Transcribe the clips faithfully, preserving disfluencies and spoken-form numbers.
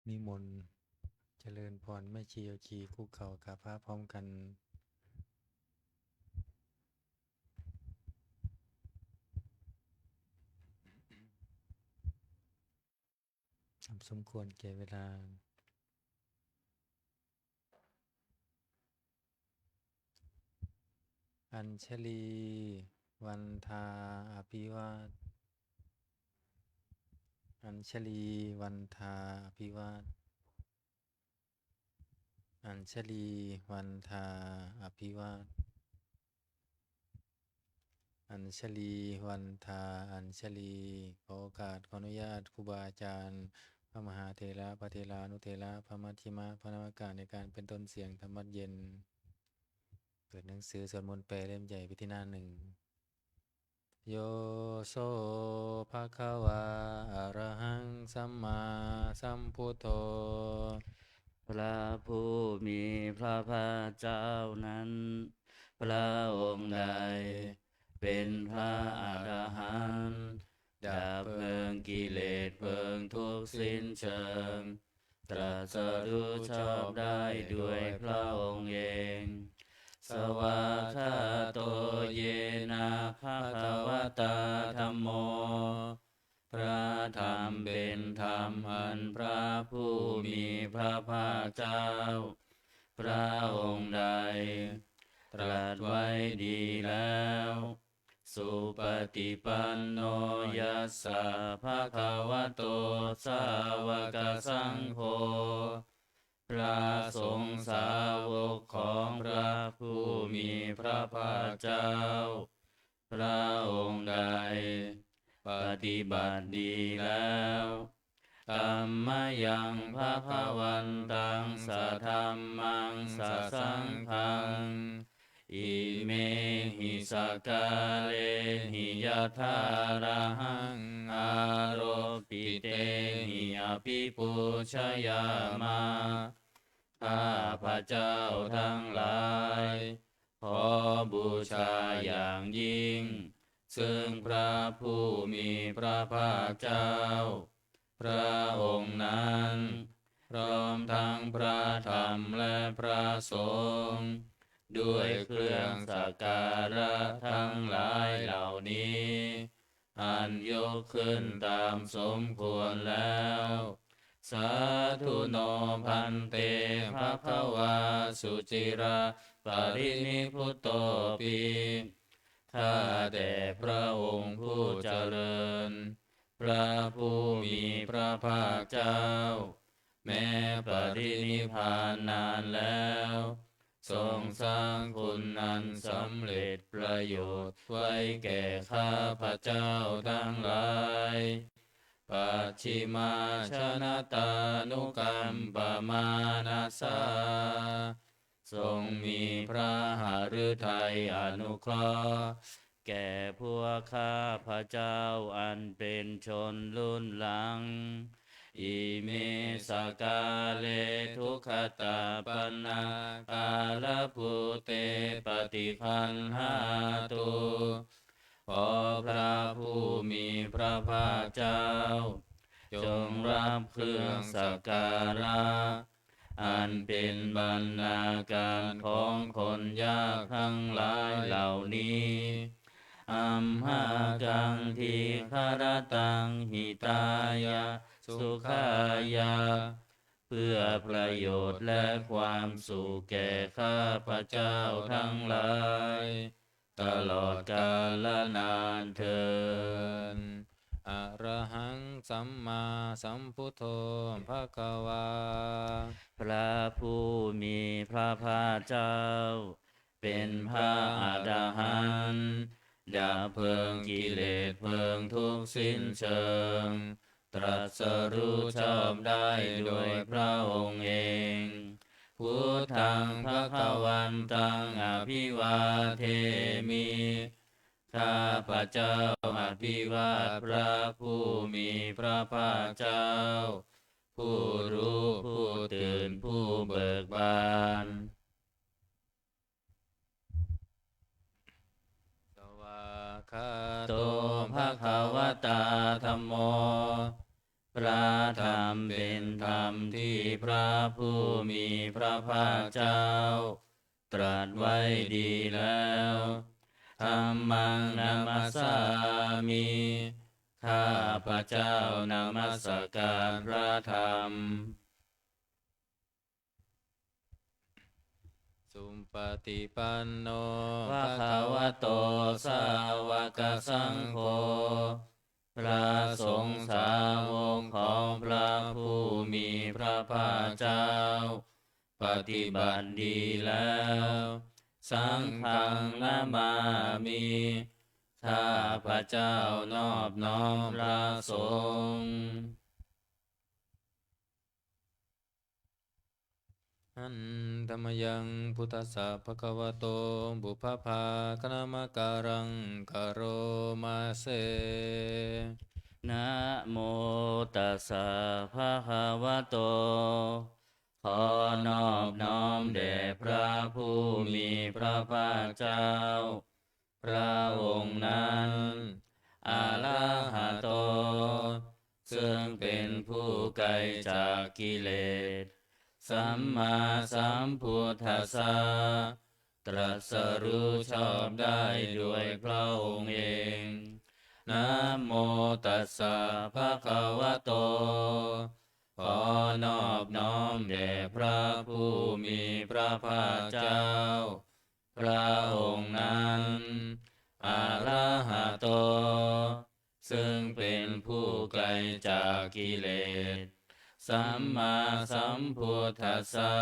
นิมนต์เจริญพร แม่ชีเอาชีคุกเข่ากราบพระพร้อมกัน ตามสมควรแก่เวลา Añjalī vandā abhivād. Añjalī vandā abhivād. Añjalī vandā abhivād. Añjalī vandā añjalī. ขอโอกาส ขออนุญาตครูบาอาจารย์ พระมหาเถระ พระเถรานุเถระ พระมัชฌิมะ พระนวกะ ในการเป็นต้นเสียงธรรมวัตรเย็น เปิดหนังสือสวดมนต์แปลเล่มใหญ่ไปที่หน้าหนึ่ง Yo so bhagavā arahaṃ sammāsambuddho. พระผู้มีพระภาคเจ้านั้น พระองค์ใดเป็นพระอรหันต์ ดับเพลิงกิเลสเพลิงทุกข์สิ้นเชิง ตรัสรู้ชอบได้ด้วยพระองค์เอง Svākkhāto yena bhagavatā dhammo. พระธรรมเป็นธรรมอันพระผู้มีพระภาคเจ้า พระองค์ใดตรัสไว้ดีแล้ว Supaṭipanno yassa bhagavato sāvakasaṅgho. พระสงฆ์สาวกของพระผู้มีพระภาคเจ้า พระองค์ใดปฏิบัติดีแล้ว Tammayaṃ bhagavantaṃ sadhammaṃ sasaṅghaṃ. Imehi sakkārehi yathārahaṃ āropitehi abhipūjayāma. ข้าพเจ้าทั้งหลาย ขอบูชาอย่างยิ่ง ซึ่งพระผู้มีพระภาคเจ้า พระองค์นั้น พร้อมทั้งพระธรรมและพระสงฆ์ ด้วยเครื่องสักการะทั้งหลายเหล่านี้ อันยกขึ้นตามสมควรแล้ว Sādhu no bhante bhagavā suciraparinibbutopi. ข้าแต่พระองค์ผู้เจริญ พระผู้มีพระภาคเจ้า แม้ปรินิพพานนานแล้ว ทรงสร้างคุณอันสำเร็จประโยชน์ไว้แก่ข้าพเจ้าทั้งหลาย Pacchimājanatānukampamānasā. ทรงมีพระหฤทัยอนุเคราะห์ แก่พวกข้าพเจ้าอันเป็นชนรุ่นหลัง Ime sakkāre duggatapaṇṇakārabhūte paṭiggaṇhātu. ขอพระผู้มีพระภาคเจ้า จงรับเครื่องสักการะ อันเป็นบรรณาการของคนยากทั้งหลายเหล่านี้ Amhākaṃ dīgharattaṃ hitāya sukhāya. เพื่อประโยชน์และความสุขแก่ข้าพเจ้าทั้งหลาย ตลอดกาลนานเทอญ Arahaṃ sammāsambuddho bhagavā. พระผู้มีพระภาคเจ้า เป็นพระอรหันต์ ดับเพลิงกิเลสเพลิงทุกข์สิ้นเชิง ตรัสรู้ชอบได้โดยพระองค์เอง Buddhaṃ bhagavantaṃ abhivādemi. ข้าพเจ้าอภิวาทพระผู้มีพระภาคเจ้า ผู้รู้ผู้ตื่นผู้เบิกบาน Svākkhāto bhagavatā dhammo. พ พระธรรมเป็นธรรมที่พระผู้มีพระภาคเจ้าตรัสไว้ดีแล้ว Dhammaṃ namassāmi ข้าพเจ้านมัสการพระธรรม Supaṭipanno bhagavato sāvakasaṅgho พระสงฆ์สาวกของพระผู้มีพระภาคเจ้า ปฏิบัติดีแล้ว Saṅghaṃ namāmi ข้าพเจ้านอบน้อมพระสงฆ์ Handa mayaṃ buddhassa bhagavato pubbabhāganamakāraṃ karoma se. Namo tassa bhagavato ขอนอบน้อมแด่พระผู้มีพระภาคเจ้า พระองค์นั้น arahato ซึ่งเป็นผู้ไกลจากกิเลส sammāsambuddhassa ตรัสรู้ชอบได้โดยพระองค์เอง Namo tassa bhagavato ขอนอบน้อมแด่พระผู้มีพระภาคเจ้า พระองค์นั้น arahato ซึ่งเป็นผู้ไกลจากกิเลส sammāsambuddhassa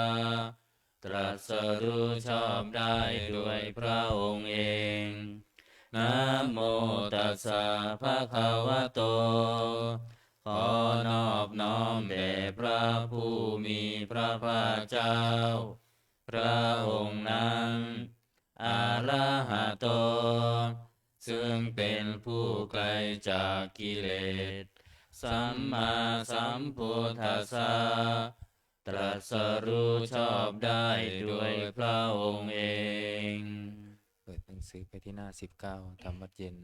ตรัสรู้ชอบได้โดยพระองค์เอง Namo tassa bhagavato ขอนอบน้อมแด่พระผู้มีพระภาคเจ้า พระองค์นั้น arahato ซึ่งเป็นผู้ไกลจากกิเลส sammāsambuddhassa ตรัสรู้ชอบได้โดยพระองค์เอง เปิดหนังสือไปที่หน้าสิบเก้า ทำวัตรเย็น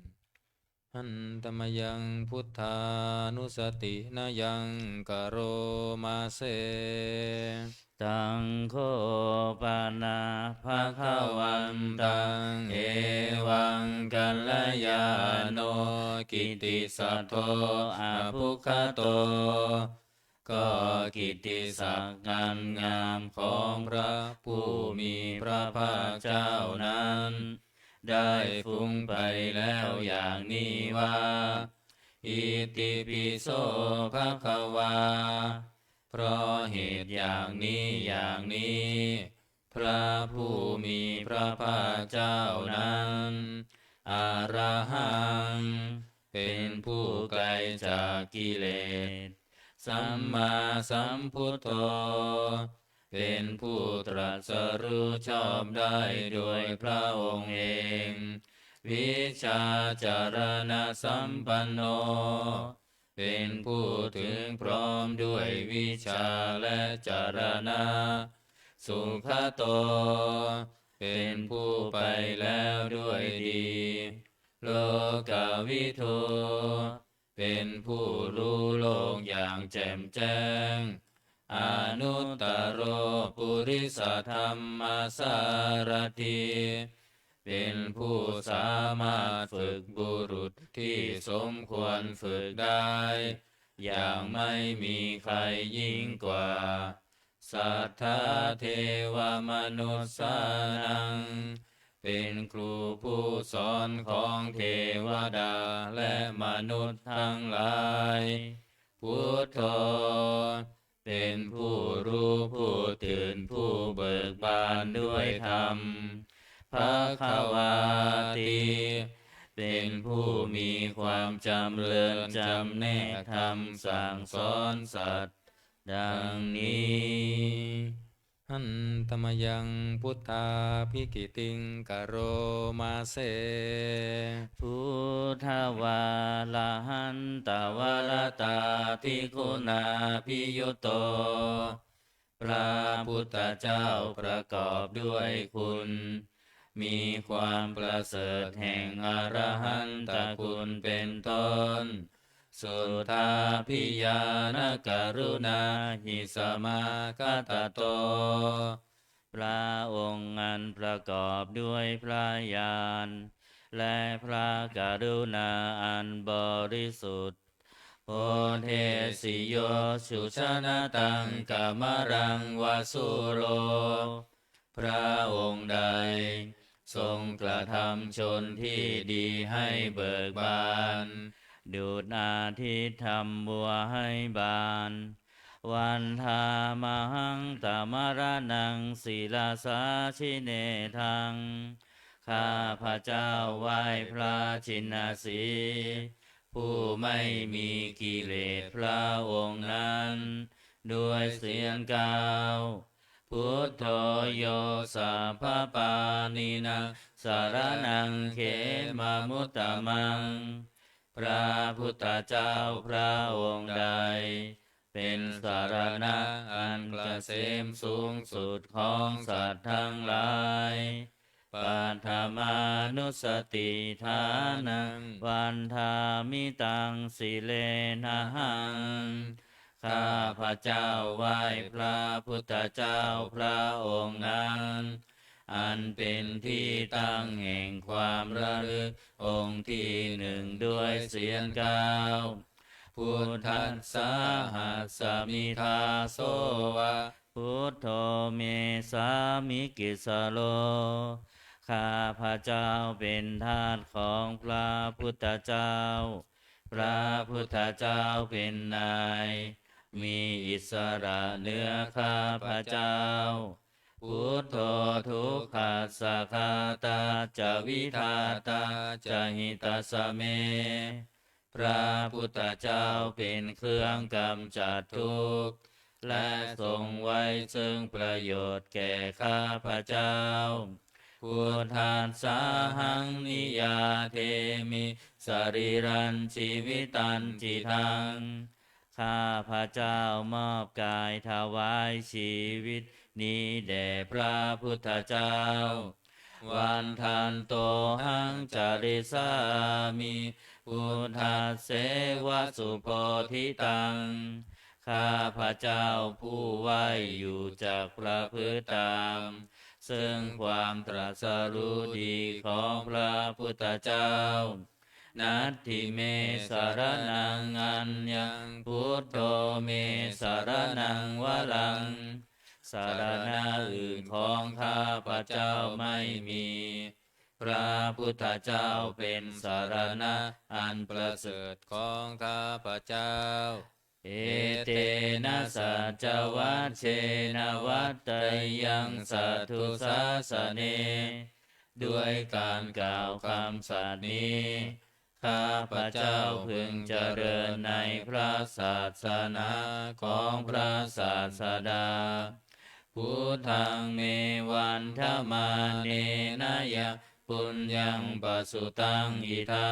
Handa mayaṃ buddhānussatinayaṃ karoma se. Taṃ kho pana bhagavantaṃ evaṃ kalyāṇo kittisaddo abbhuggato ก็กิตติศักดิ์อันงามของพระผู้มีพระภาคเจ้านั้น ได้ฟุ้งไปแล้วอย่างนี้ว่า Itipi so bhagavā เพราะเหตุอย่างนี้อย่างนี้ พระผู้มีพระภาคเจ้านั้น arahaṃ เป็นผู้ไกลจากกิเลส sammāsambuddho เป็นผู้ตรัสรู้ชอบได้โดยพระองค์เอง vijjācaraṇasampanno เป็นผู้ถึงพร้อมด้วยวิชชาและจรณะ sugato เป็นผู้ไปแล้วด้วยดี lokavidū เป็นผู้รู้โลกอย่างแจ่มแจ้ง anuttaro purisadammasārathi เป็นผู้สามารถฝึกบุรุษที่สมควรฝึกได้ อย่างไม่มีใครยิ่งกว่า satthā devamanussānaṃ เป็นครูผู้สอนของเทวดาและมนุษย์ทั้งหลาย buddho เป็นผู้รู้ผู้ตื่นผู้เบิกบานด้วยธรรม bhagavāti เป็นผู้มีความจำเริญจำแนกธรรมสั่งสอนสัตว์ ดังนี้ Handa mayaṃ buddhābhigītiṃ karoma se. Buddhavārahantavaratādiguṇābhiyutto พระพุทธเจ้าประกอบด้วยคุณ มีความประเสริฐแห่งอรหันตคุณเป็นต้น suddhābhiñāṇakaruṇāhi samāgatatto พระองค์อันประกอบด้วยพระญาณ และพระกรุณาอันบริสุทธิ์ bodhesi yo sujanataṃ kamalaṃ va sūro พระองค์ใดทรงกระทำชนที่ดีให้เบิกบาน ดุจอาทิตย์ทำบัวให้บาน Vandāmahaṃ tamaraṇaṃ sirasā jinendaṃ ข้าพเจ้าไหว้พระจินสีห์ ผู้ไม่มีกิเลสพระองค์นั้น ด้วยเสียงกล่าว Buddho yo sabbapāṇinaṃ saraṇaṃ khemamuttamaṃ พระพุทธเจ้าพระองค์ใด เป็นสรณะอันเกษมสูงสุดของสัตว์ทั้งหลาย Paṭhamānussatiṭṭhānaṃ vandāmi taṃ sirenahaṃ ข้าพเจ้าไหว้พระพุทธเจ้าพระองค์นั้น อันเป็นที่ตั้งแห่งความระลึกองค์ที่หนึ่งด้วยเสียงกล่าว Buddhassāhasmi dāso va buddho me sāmikissaro ข้าพเจ้าเป็นทาสของพระพุทธเจ้า พระพุทธเจ้าเป็นนาย มีอิสระเหนือข้าพเจ้า Buddho dukkhassa ghātā ca vidhātā ca hitassa me พระพุทธเจ้าเป็นเครื่องกำจัดทุกข์ และทรงไว้ซึ่งประโยชน์แก่ข้าพเจ้า Buddhassāhaṃ niyyādemi sarīrañjīvitañcidaṃ ข้าพเจ้ามอบกายถวายชีวิตนี้แด่พระพุทธเจ้า Vandantohaṃ carissāmi buddhasseva subodhitaṃ ข้าพเจ้าผู้ไหว้อยู่จักประพฤติตาม ซึ่งความตรัสรู้ดีของพระพุทธเจ้า Natthi me saraṇaṃ aññaṃ buddho me saraṇaṃ varaṃ สรณะอื่นของข้าพเจ้าไม่มี พระพุทธเจ้าเป็นสรณะอันประเสริฐของข้าพเจ้า Etena saccavajjena vaḍḍheyyaṃ satthu sāsane ด้วยการกล่าวคำสัตย์นี้ ข้าพเจ้าพึงเจริญในพระศาสนาของพระศาสดา Buddhaṃ me vandamānena yaṃ puññaṃ pasutaṃ idha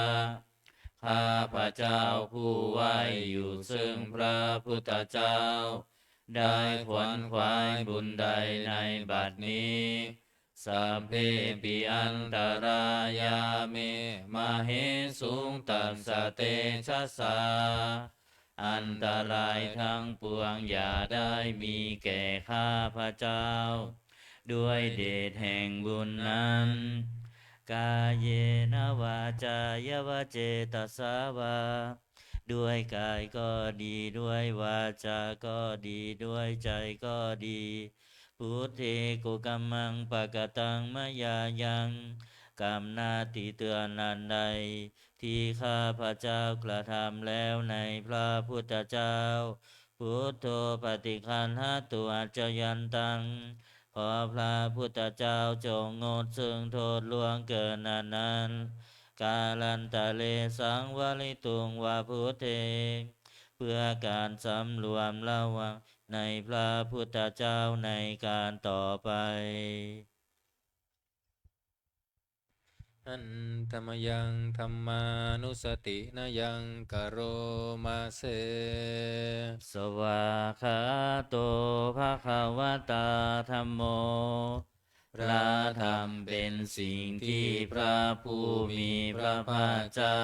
ข้าพเจ้าผู้ไหว้อยู่ซึ่งพระพุทธเจ้า ได้ขวนขวายบุญใดในบัดนี้ Sabbepi antarāyā me māhesuṃ tassa tejasā อันตรายทั้งปวงอย่าได้มีแก่ข้าพเจ้า ด้วยเดชแห่งบุญนั้น Kāyena vācāya va cetasā vā ด้วยกายก็ดี ด้วยวาจาก็ดี ด้วยใจก็ดี Buddhe kukammaṃ pakataṃ mayā yaṃ กรรมหน้าที่เตือนอันใด ที่ข้าพเจ้ากระทำแล้วในพระพุทธเจ้า Buddho paṭiggaṇhatu accayantaṃ ขอพระพุทธเจ้าจงงดซึ่งโทษล่วงเกินอันนั้น Kālantare saṃvarituṃ va buddhe เพื่อการสำรวมระวังในพระพุทธเจ้าในการต่อไป Handa mayaṃ dhammānussatinayaṃ karoma se. Svākkhāto bhagavatā dhammo พระธรรมเป็นสิ่งที่พระผู้มีพระภาคเจ้า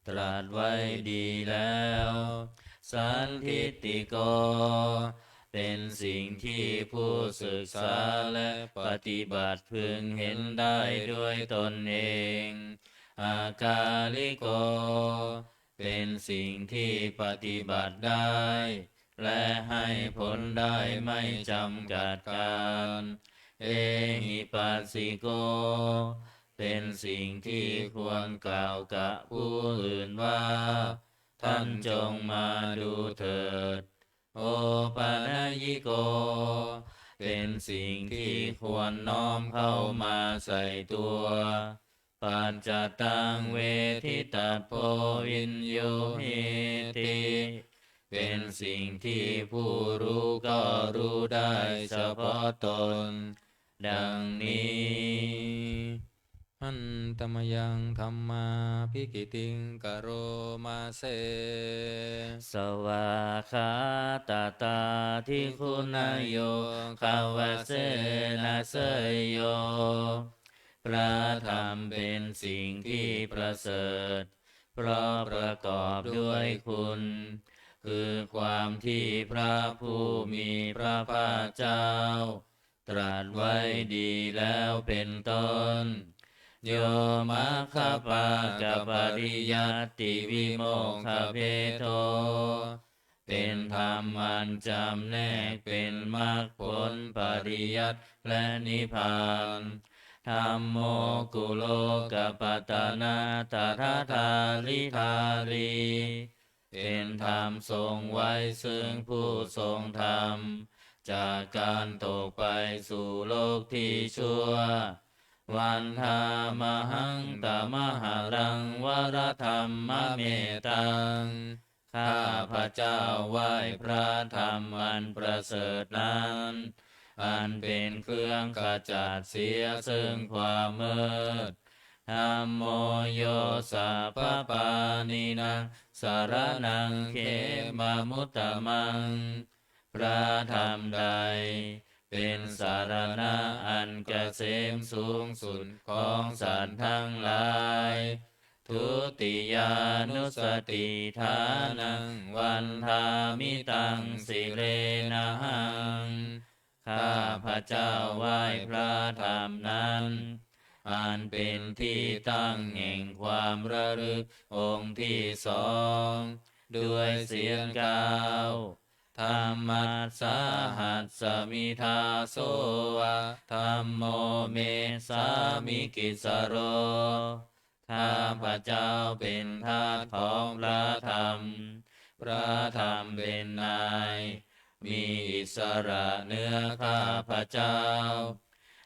ตรัสไว้ดีแล้ว Sandiṭṭhiko เป็นสิ่งที่ผู้ศึกษาและปฏิบัติพึงเห็นได้ด้วยตนเอง Akāliko เป็นสิ่งที่ปฏิบัติได้ และให้ผลได้ไม่จำกัดกาล Ehipassiko เป็นสิ่งที่ควรกล่าวกับผู้อื่นว่า ท่านจงมาดูเถิด Opanayiko เป็นสิ่งที่ควรน้อมเข้ามาใส่ตัว Paccattaṃ veditabbo viññūhīti เป็นสิ่งที่ผู้รู้ก็รู้ได้เฉพาะตน ดังนี้ Handa mayaṃ dhammābhigītiṃ karoma se. Svākkhātatādiguṇayogavasena seyyo พระธรรมเป็นสิ่งที่ประเสริฐ เพราะประกอบด้วยคุณ คือความที่พระผู้มีพระภาคเจ้า ตรัสไว้ดีแล้วเป็นต้น Yo maggapākapariyattivimokkhabhedo เป็นธรรมอันจำแนกเป็นมรรคผลปริยัติและนิพพาน Dhammo kulokapatanā tathadhāridhārī เป็นธรรมทรงไว้ซึ่งผู้ทรงธรรม จากการตกไปสู่โลกที่ชั่ว Vandāmahaṃ tamaharaṃ varadhammametaṃ ข้าพเจ้าไหว้พระธรรมอันประเสริฐนั้น อันเป็นเครื่องขจัดเสียซึ่งความมืด Dhammo yo sabbapāṇīnaṃ saraṇaṃ khemamuttamaṃ พระธรรมใดเป็นสรณะอันเกษมสูงสุดของสัตว์ทั้งหลาย Dutiyānussatiṭṭhānaṃ vandāmi taṃ sirenahaṃ ข้าพเจ้าไหว้พระธรรมนั้น อันเป็นที่ตั้งแห่งความระลึกองค์ที่สอง ด้วยเสียงกล่าว Dhammassāhasmi dāso va dhammo me sāmikissaro ข้าพเจ้าเป็นทาสของพระธรรม พระธรรมเป็นนาย มีอิสระเหนือข้าพเจ้า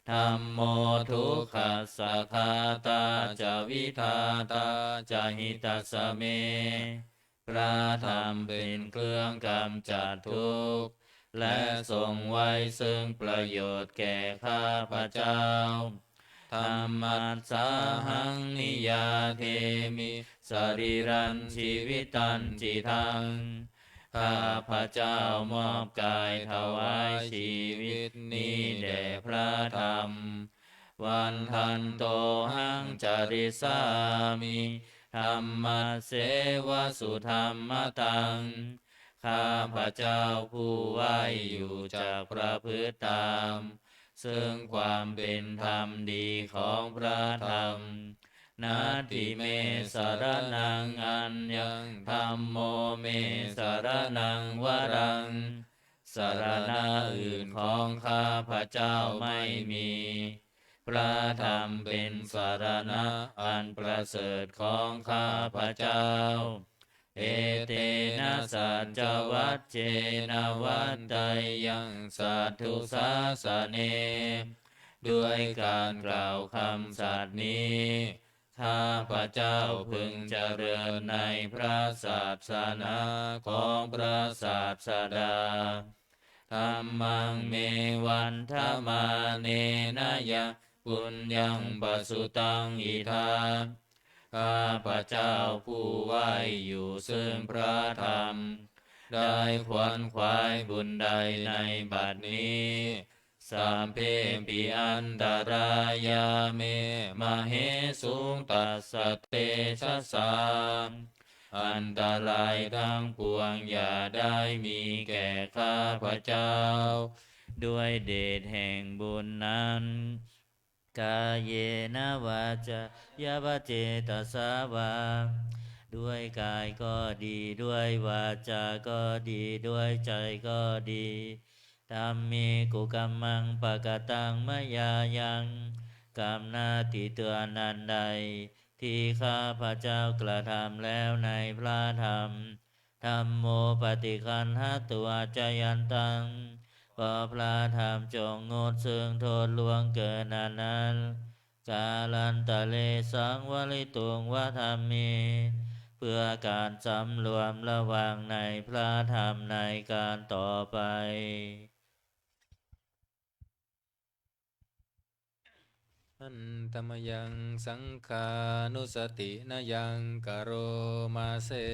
Dhammo dukkhassa ghātā ca vidhātā ca hitassa me พระธรรมเป็นเครื่องกำจัดทุกข์ และทรงไว้ซึ่งประโยชน์แก่ข้าพเจ้า Dhammassāhaṃ niyyādemi sarīrañjīvitañcidaṃ ข้าพเจ้ามอบกายถวายชีวิตนี้แด่พระธรรม Vandantohaṃ carissāmi dhammasseva sudhammataṃ ข้าพเจ้าผู้ไหว้อยู่จักประพฤติตาม ซึ่งความเป็นธรรมดีของพระธรรม Natthi me saraṇaṃ aññaṃ dhammo me saraṇaṃ varaṃ สรณะอื่นของข้าพเจ้าไม่มี พระธรรมเป็นสรณะอันประเสริฐของข้าพเจ้า Etena saccavajjena vaḍḍheyyaṃ satthu sāsane ด้วยการกล่าวคำสัตย์นี้ ข้าพเจ้าพึงเจริญในพระศาสนาของพระศาสดา Dhammaṃ me vandamānena yaṃ puññaṃ pasutaṃ idha ข้าพเจ้าผู้ไหว้อยู่ซึ่งพระธรรม ได้ขวนขวายบุญใดในบัดนี้ Sabbepi antarāyā me māhesuṃ tassa tejasā. อันตรายทั้งปวงอย่าได้มีแก่ข้าพเจ้า ด้วยเดชแห่งบุญนั้น Kāyena vācāya va cetasā vā ด้วยกายก็ดี ด้วยวาจาก็ดี ด้วยใจก็ดี Dhamme kukammaṃ pakataṃ mayā yaṃ กรรมหน้าที่เตือนอันใด ที่ข้าพเจ้ากระทำแล้วในพระธรรม Dhammo paṭiggaṇhatu accayantaṃ เพราะพระธรรมจงงดซึ่งโทษล่วงเกินอันนั้น Kālantare saṃvarituṃ va dhamme เพื่อการสำรวมระวังในพระธรรมในการต่อไป Handa mayaṃ saṅghānussatinayaṃ karoma se.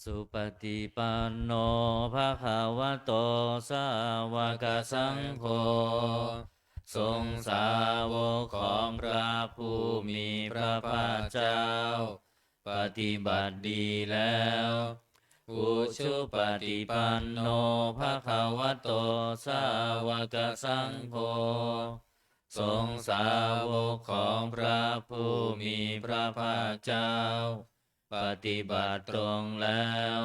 Supaṭipanno bhagavato sāvakasaṅgho ทรงสาวกของพระผู้มีพระภาคเจ้า ปฏิบัติดีแล้ว Ujupaṭipanno bhagavato sāvakasaṅgho ทรงสาวกของพระผู้มีพระภาคเจ้า ปฏิบัติตรงแล้ว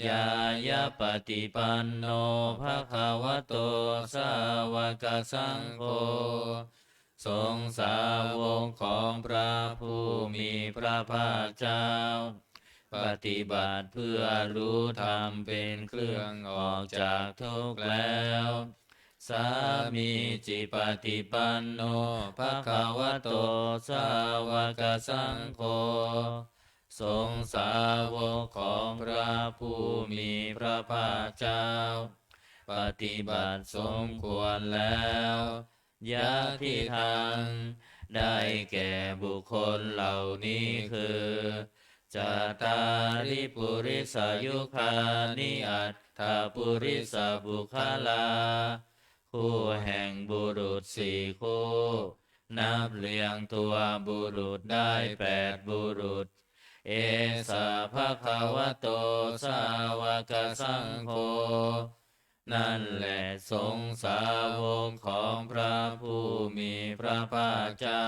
Ñāyapaṭipanno bhagavato sāvakasaṅgho ทรงสาวกของพระผู้มีพระภาคเจ้า ปฏิบัติเพื่อรู้ธรรมเป็นเครื่องออกจากทุกข์แล้ว Sāmīcipaṭipanno bhagavato sāvakasaṅgho ทรงสาวกของพระผู้มีพระภาคเจ้า ปฏิบัติสมควรแล้ว Yadidaṃ ได้แก่บุคคลเหล่านี้คือ Cattāri purisayugāni aṭṭha purisapuggalā คู่แห่งบุรุษสี่คู่ นับเรียงตัวบุรุษได้แปดบุรุษ Esa bhagavato sāvakasaṅgho นั่นแหละสงฆ์สาวกของพระผู้มีพระภาคเจ้า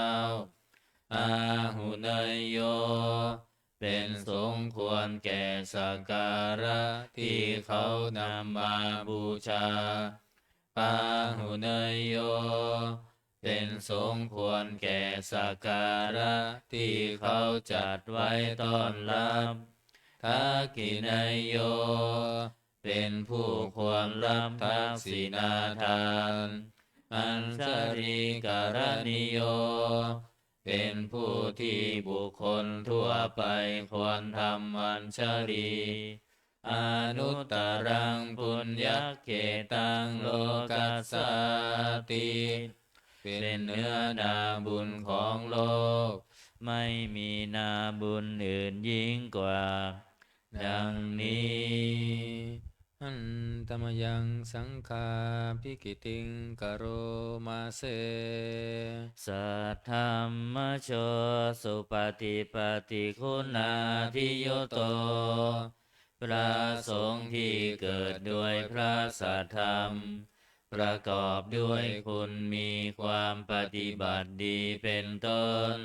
Āhuneyyo เป็นสงฆ์ควรแก่สักการะที่เขานำมาบูชา Pāhuneyyo เป็นสงฆ์ควรแก่สักการะที่เขาจัดไว้ต้อนรับ Dakkhiṇeyyo เป็นผู้ควรรับทักษิณาทาน Añjalikaraṇīyo เป็นผู้ที่บุคคลทั่วไปควรทำอัญชลี Anuttaraṃ puññakkhettaṃ lokassāti เป็นเนื้อนาบุญของโลก ไม่มีนาบุญอื่นยิ่งกว่า ดังนี้ Handa mayaṃ saṅghābhigītiṃ karoma se. Saddhammajo supaṭipattiguṇādiyutto พระสงฆ์ที่เกิดด้วยพระสัทธรรม ประกอบด้วยคุณมีความปฏิบัติดีเป็นต้น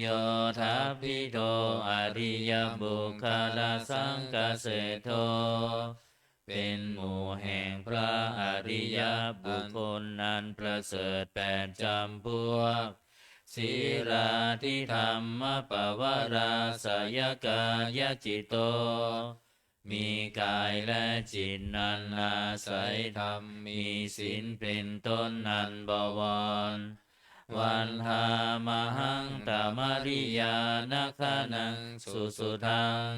Yodapīṇo ariyapuggalasaṅghaseṭṭho เป็นหมู่แห่งพระอริยบุคคลอันประเสริฐแปดจำพวก Sīlādidhammapavarāsayakāyacitto มีกายและจิตอันอาศัยธรรม มีศีลเป็นต้นอันบวร Vandāmahaṃ tamariyāna gaṇaṃ susuddhaṃ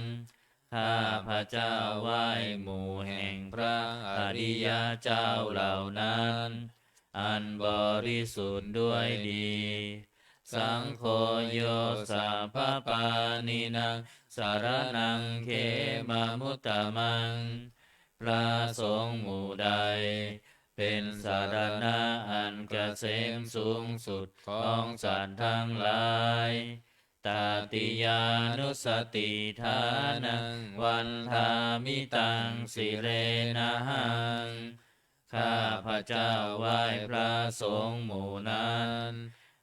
ข้าพเจ้าไหว้หมู่แห่งพระอริยเจ้าเหล่านั้น อันบริสุทธิ์ด้วยดี Saṅgho yo sabbapāṇīnaṃ saraṇaṃ khemamuttamaṃ พระสงฆ์หมู่ใด เป็นสรณะอันเกษมสูงสุดของสัตว์ทั้งหลาย Tatiyānussatiṭṭhānaṃ vandāmi taṃ sirenahaṃ. ข้าพเจ้าไหว้พระสงฆ์หมู่นั้น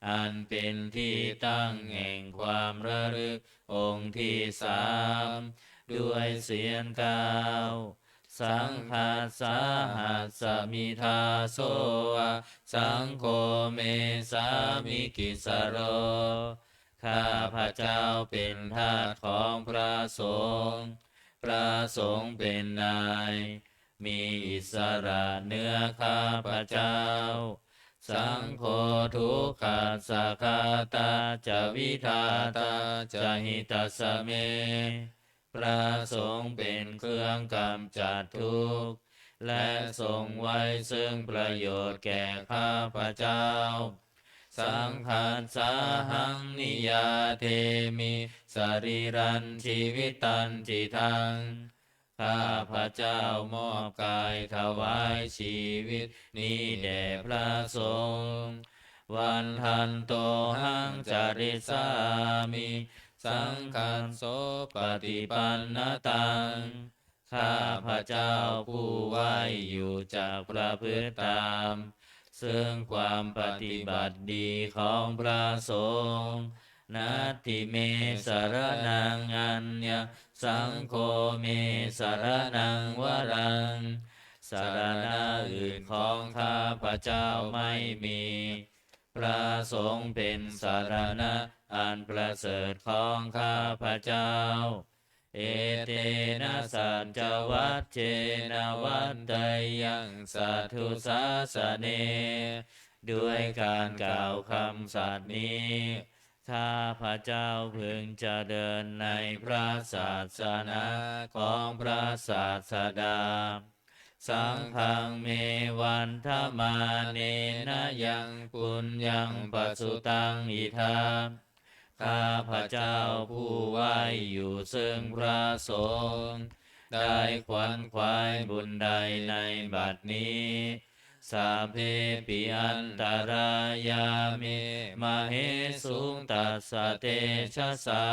อันเป็นที่ตั้งแห่งความระลึกองค์ที่สาม ด้วยเสียงเก้า Saṅghassāhasmi dāso va, saṅgho me sāmikissaro. ข้าพเจ้าเป็นทาสของพระสงฆ์ พระสงฆ์เป็นนาย มีอิสระเหนือข้าพเจ้า Saṅgho dukkhassa ghātā ca vidhātā ca hitassa me. พระสงฆ์เป็นเครื่องกำจัดทุกข์ และทรงไว้ซึ่งประโยชน์แก่ข้าพเจ้า Saṅghassāhaṃ niyyādemi sarīrañjīvitañcidaṃ. ข้าพเจ้ามอบกายถวายชีวิตนี้แด่พระสงฆ์ Vandantohaṃ carissāmi saṅghassopaṭipannataṃ. ข้าพเจ้าผู้ไหว้อยู่จักประพฤติตาม ซึ่งความปฏิบัติดีของพระสงฆ์ Natthi me saraṇaṃ aññaṃ, saṅgho me saraṇaṃ varaṃ. สรณะอื่นของข้าพเจ้าไม่มี พระสงฆ์เป็นสรณะอันประเสริฐของข้าพเจ้า Etena saccavajjena vaḍḍheyyaṃ satthu sāsane. ด้วยการกล่าวคำสัตย์นี้ ข้าพเจ้าพึงเจริญในพระศาสนาของพระศาสดา Saṅghaṃ me vandamānena yaṃ puññaṃ pasutaṃ idha. ข้าพเจ้าผู้ไหว้อยู่ซึ่งพระสงฆ์ ได้ขวนขวายบุญใดในบัดนี้ Sabbepi antarāyā me māhesuṃ tassa tejasā.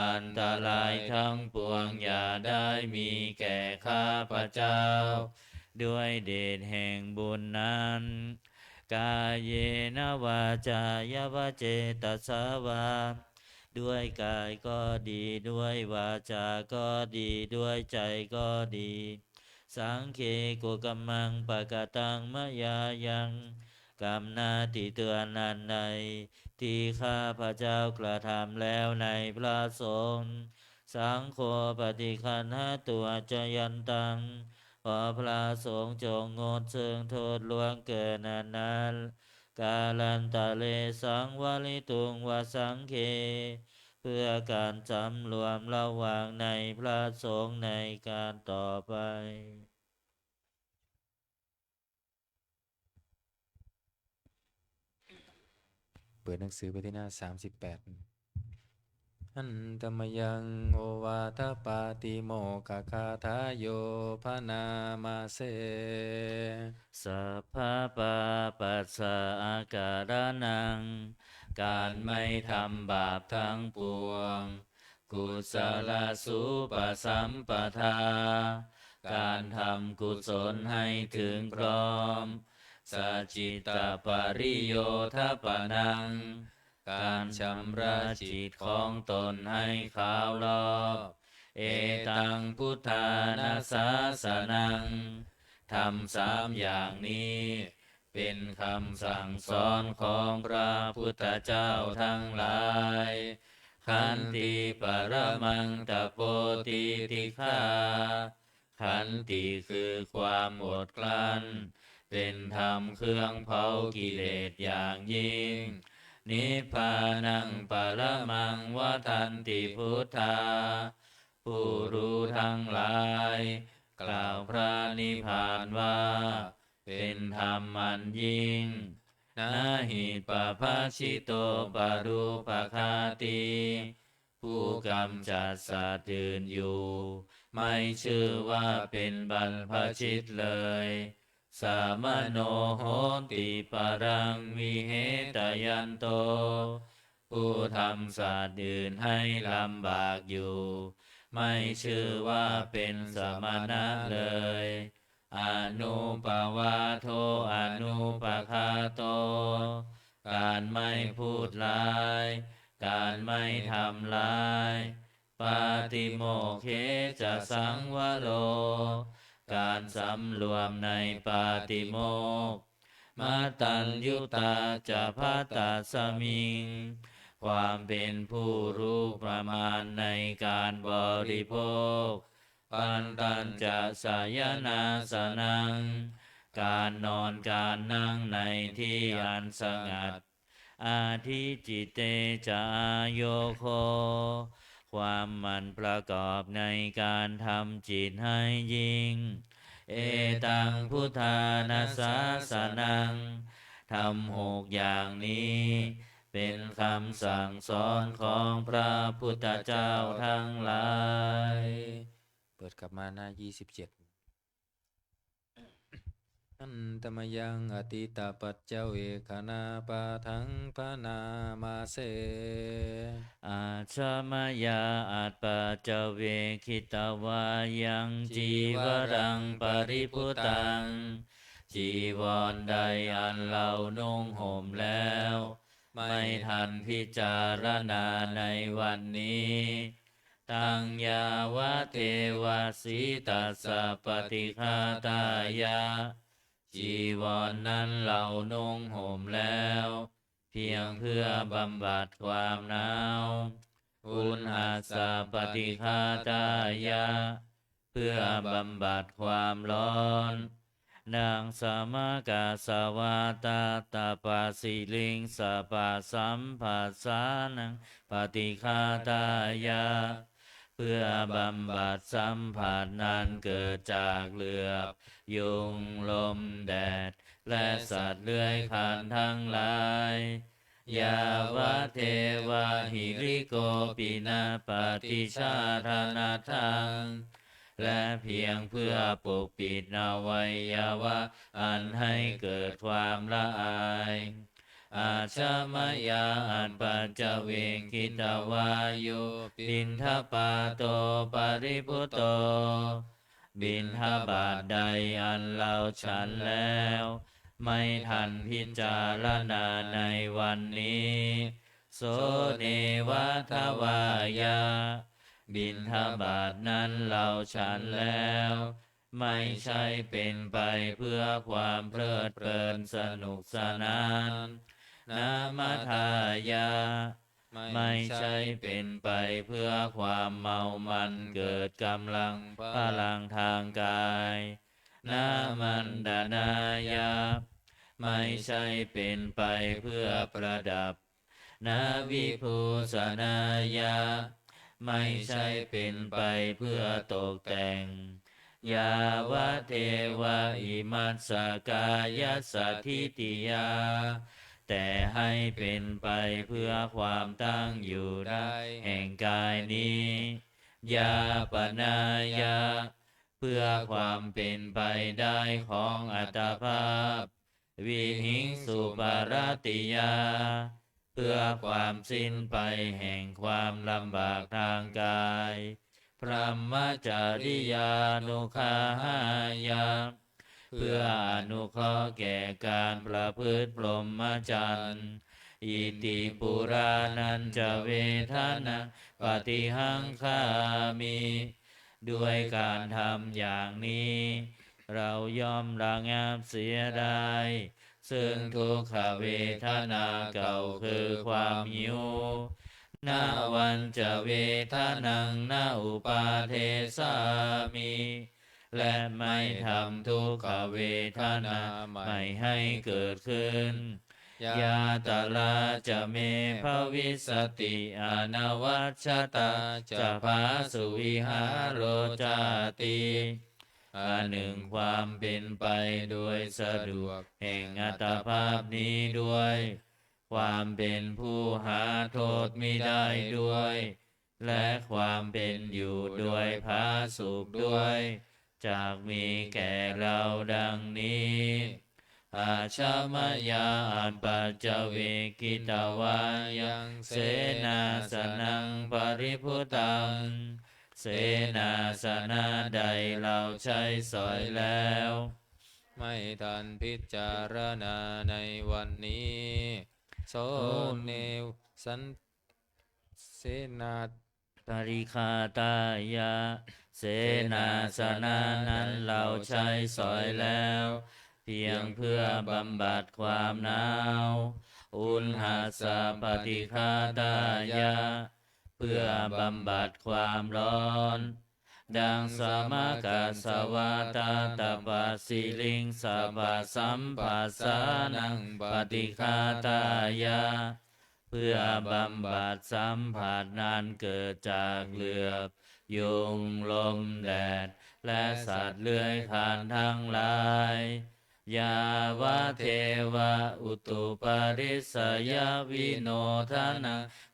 อันตรายทั้งปวงอย่าได้มีแก่ข้าพเจ้า ด้วยเดชแห่งบุญนั้น Kāyena vācāya va cetasā vā. ด้วยกายก็ดี ด้วยวาจาก็ดี ด้วยใจก็ดี Saṅghe kukammaṃ pakataṃ mayā yaṃ. กรรมหน้าที่เตือนอันใด ที่ข้าพเจ้ากระทำแล้วในพระสงฆ์ Saṅgho paṭiggaṇhatu accayantaṃ. ขอพระสงฆ์จงงดซึ่งโทษล่วงเกินอันนั้น Kālantare saṃvarituṃ va saṅghe. เพื่อการสำรวมระวังในพระสงฆ์ในการต่อไป เปิดหนังสือไปที่หน้าสามสิบแปด Handa mayaṃ ovādapaṭimokkhagathayo bhaṇāma se. Sabbapāpassa akaraṇaṃ. การไม่ทำบาปทั้งปวง Kusalasupasampadā. การทำกุศลให้ถึงพร้อม Sacittapariyodapanaṃ. การชำระจิตของตนให้ขาวรอบ Etaṃ buddhāna sāsanaṃ. ธรรมสามอย่างนี้ เป็นคำสั่งสอนของพระพุทธเจ้าทั้งหลาย Khanti paramaṃ tapo titikkhā. ขันติคือความอดกลั้น เป็นธรรมเครื่องเผากิเลสอย่างยิ่ง Nibbānaṃ paramaṃ vadanti buddhā. ผู้รู้ทั้งหลาย กล่าวพระนิพพานว่า เป็นธรรมอันยิ่ง Na hi pabbajito parūpaghātī. ผู้กำจัดสัตว์อื่นอยู่ ไม่ชื่อว่าเป็นบรรพชิตเลย samano hoti paraṃ vihetayanto ผู้ทำสัตว์อื่นให้ลำบากอยู่ ไม่ชื่อว่าเป็นสมณะเลย anupavādo anupaghato การไม่พูดร้าย การไม่ทำร้าย pātimokkhe ca saṃvaro การสำรวมในปาติโมกข์ mataññutā ca bhaddasmiṃ ความเป็นผู้รู้ประมาณในการบริโภค pantañca sayanāsanaṃ การนอนการนั่งในที่อันสงัด adhicitte ca āyogo ความหมั่นประกอบในการทำจิตให้ยิ่ง etaṃ buddhāna sāsanaṃ ธรรมหกอย่างนี้ เป็นคำสั่งสอนของพระพุทธเจ้าทั้งหลาย เปิดกลับมาหน้า ยี่สิบเจ็ด Handa mayaṃ atītapaccavekkhaṇapāṭhaṃ bhaṇāma se. Ajja mayā atpaccavekkhitavā yaṃ cīvaraṃ paribhuttaṃ จีวรใดอันเรานุ่งห่มแล้ว ไม่ทันพิจารณาในวันนี้ taṃ yāvadeva sītassa paṭighātāya จีวรนั้นเรานุ่งห่มแล้ว เพียงเพื่อบำบัดความหนาว uṇhassa paṭighātāya เพื่อบำบัดความร้อน naṃ samaggassa vātattapasiriṃsapasamphassānaṃ paṭighātāya เพื่อบำบัดสัมผัสนั้นเกิดจากเหลือบ ยุง ลม แดด และสัตว์เลื้อยคลานทั้งหลาย yāvadeva hirikopinapaṭicchādanatthaṃ และเพียงเพื่อปกปิดอวัยวะอันให้เกิดความละอาย Ajja mayā atpaccavekkhitavā yo piṇḍapāto paribhutto บิณฑบาตใดอันเราฉันแล้ว ไม่ทันพิจารณาในวันนี้ so neva davāya บิณฑบาตนั้นเราฉันแล้ว ไม่ใช่เป็นไปเพื่อความเพลิดเพลินสนุกสนาน na madāya ไม่ใช่เป็นไปเพื่อความเมามันเกิดกำลังพลังทางกาย na maṇḍanāya ไม่ใช่เป็นไปเพื่อประดับ na vibhūsanāya ไม่ใช่เป็นไปเพื่อตกแต่ง yāvadeva imassa kāyassa ṭhitiyā แต่ให้เป็นไปเพื่อความตั้งอยู่ได้แห่งกายนี้ yāpanāya เพื่อความเป็นไปได้ของอัตภาพ vihiṃsuparatiyā เพื่อความสิ้นไปแห่งความลำบากทางกาย brahmacariyānuggahāya เพื่ออนุเคราะห์แก่การประพฤติพรหมจรรย์ iti purāṇañca vedanaṃ paṭihaṅkhāmi ด้วยการทำอย่างนี้ เราย่อมระงับเสียได้ ซึ่งทุกขเวทนาเก่าคือความหิว navañca vedanaṃ na uppādessāmi และไม่ทำทุกขเวทนาใหม่ให้เกิดขึ้น yātrā ca me bhavissati anavajjatā ca phāsuvihāro cāti อันหนึ่งความเป็นไปโดยสะดวกแห่งอัตภาพนี้ด้วย ความเป็นผู้หาโทษมิได้ด้วย และความเป็นอยู่โดยผาสุกด้วย จักมีแก่เราดังนี้ Ajja mayā apaccavekkhitvā yaṃ senāsanaṃ paribhuttaṃ, เสนาสนะใดเราใช้สอยแล้ว ไม่ทันพิจารณาในวันนี้ โส โส เน สัน เสนา Parikkhātāya เสนาสนะนั้นเราใช้สอยแล้ว เพียงเพื่อบำบัดความหนาว Uṇhassa paṭighātāya เพื่อบำบัดความร้อน Daṃsamakasavātātapasiriṃ sabbasampassānaṃ paṭighātāya เพื่อบำบัดสัมผัสนั้นเกิดจากเหลือบ ยุง ลม แดด และสัตว์เลื้อยคลานทั้งหลาย Yāvadeva utuparissayavinodanaṃ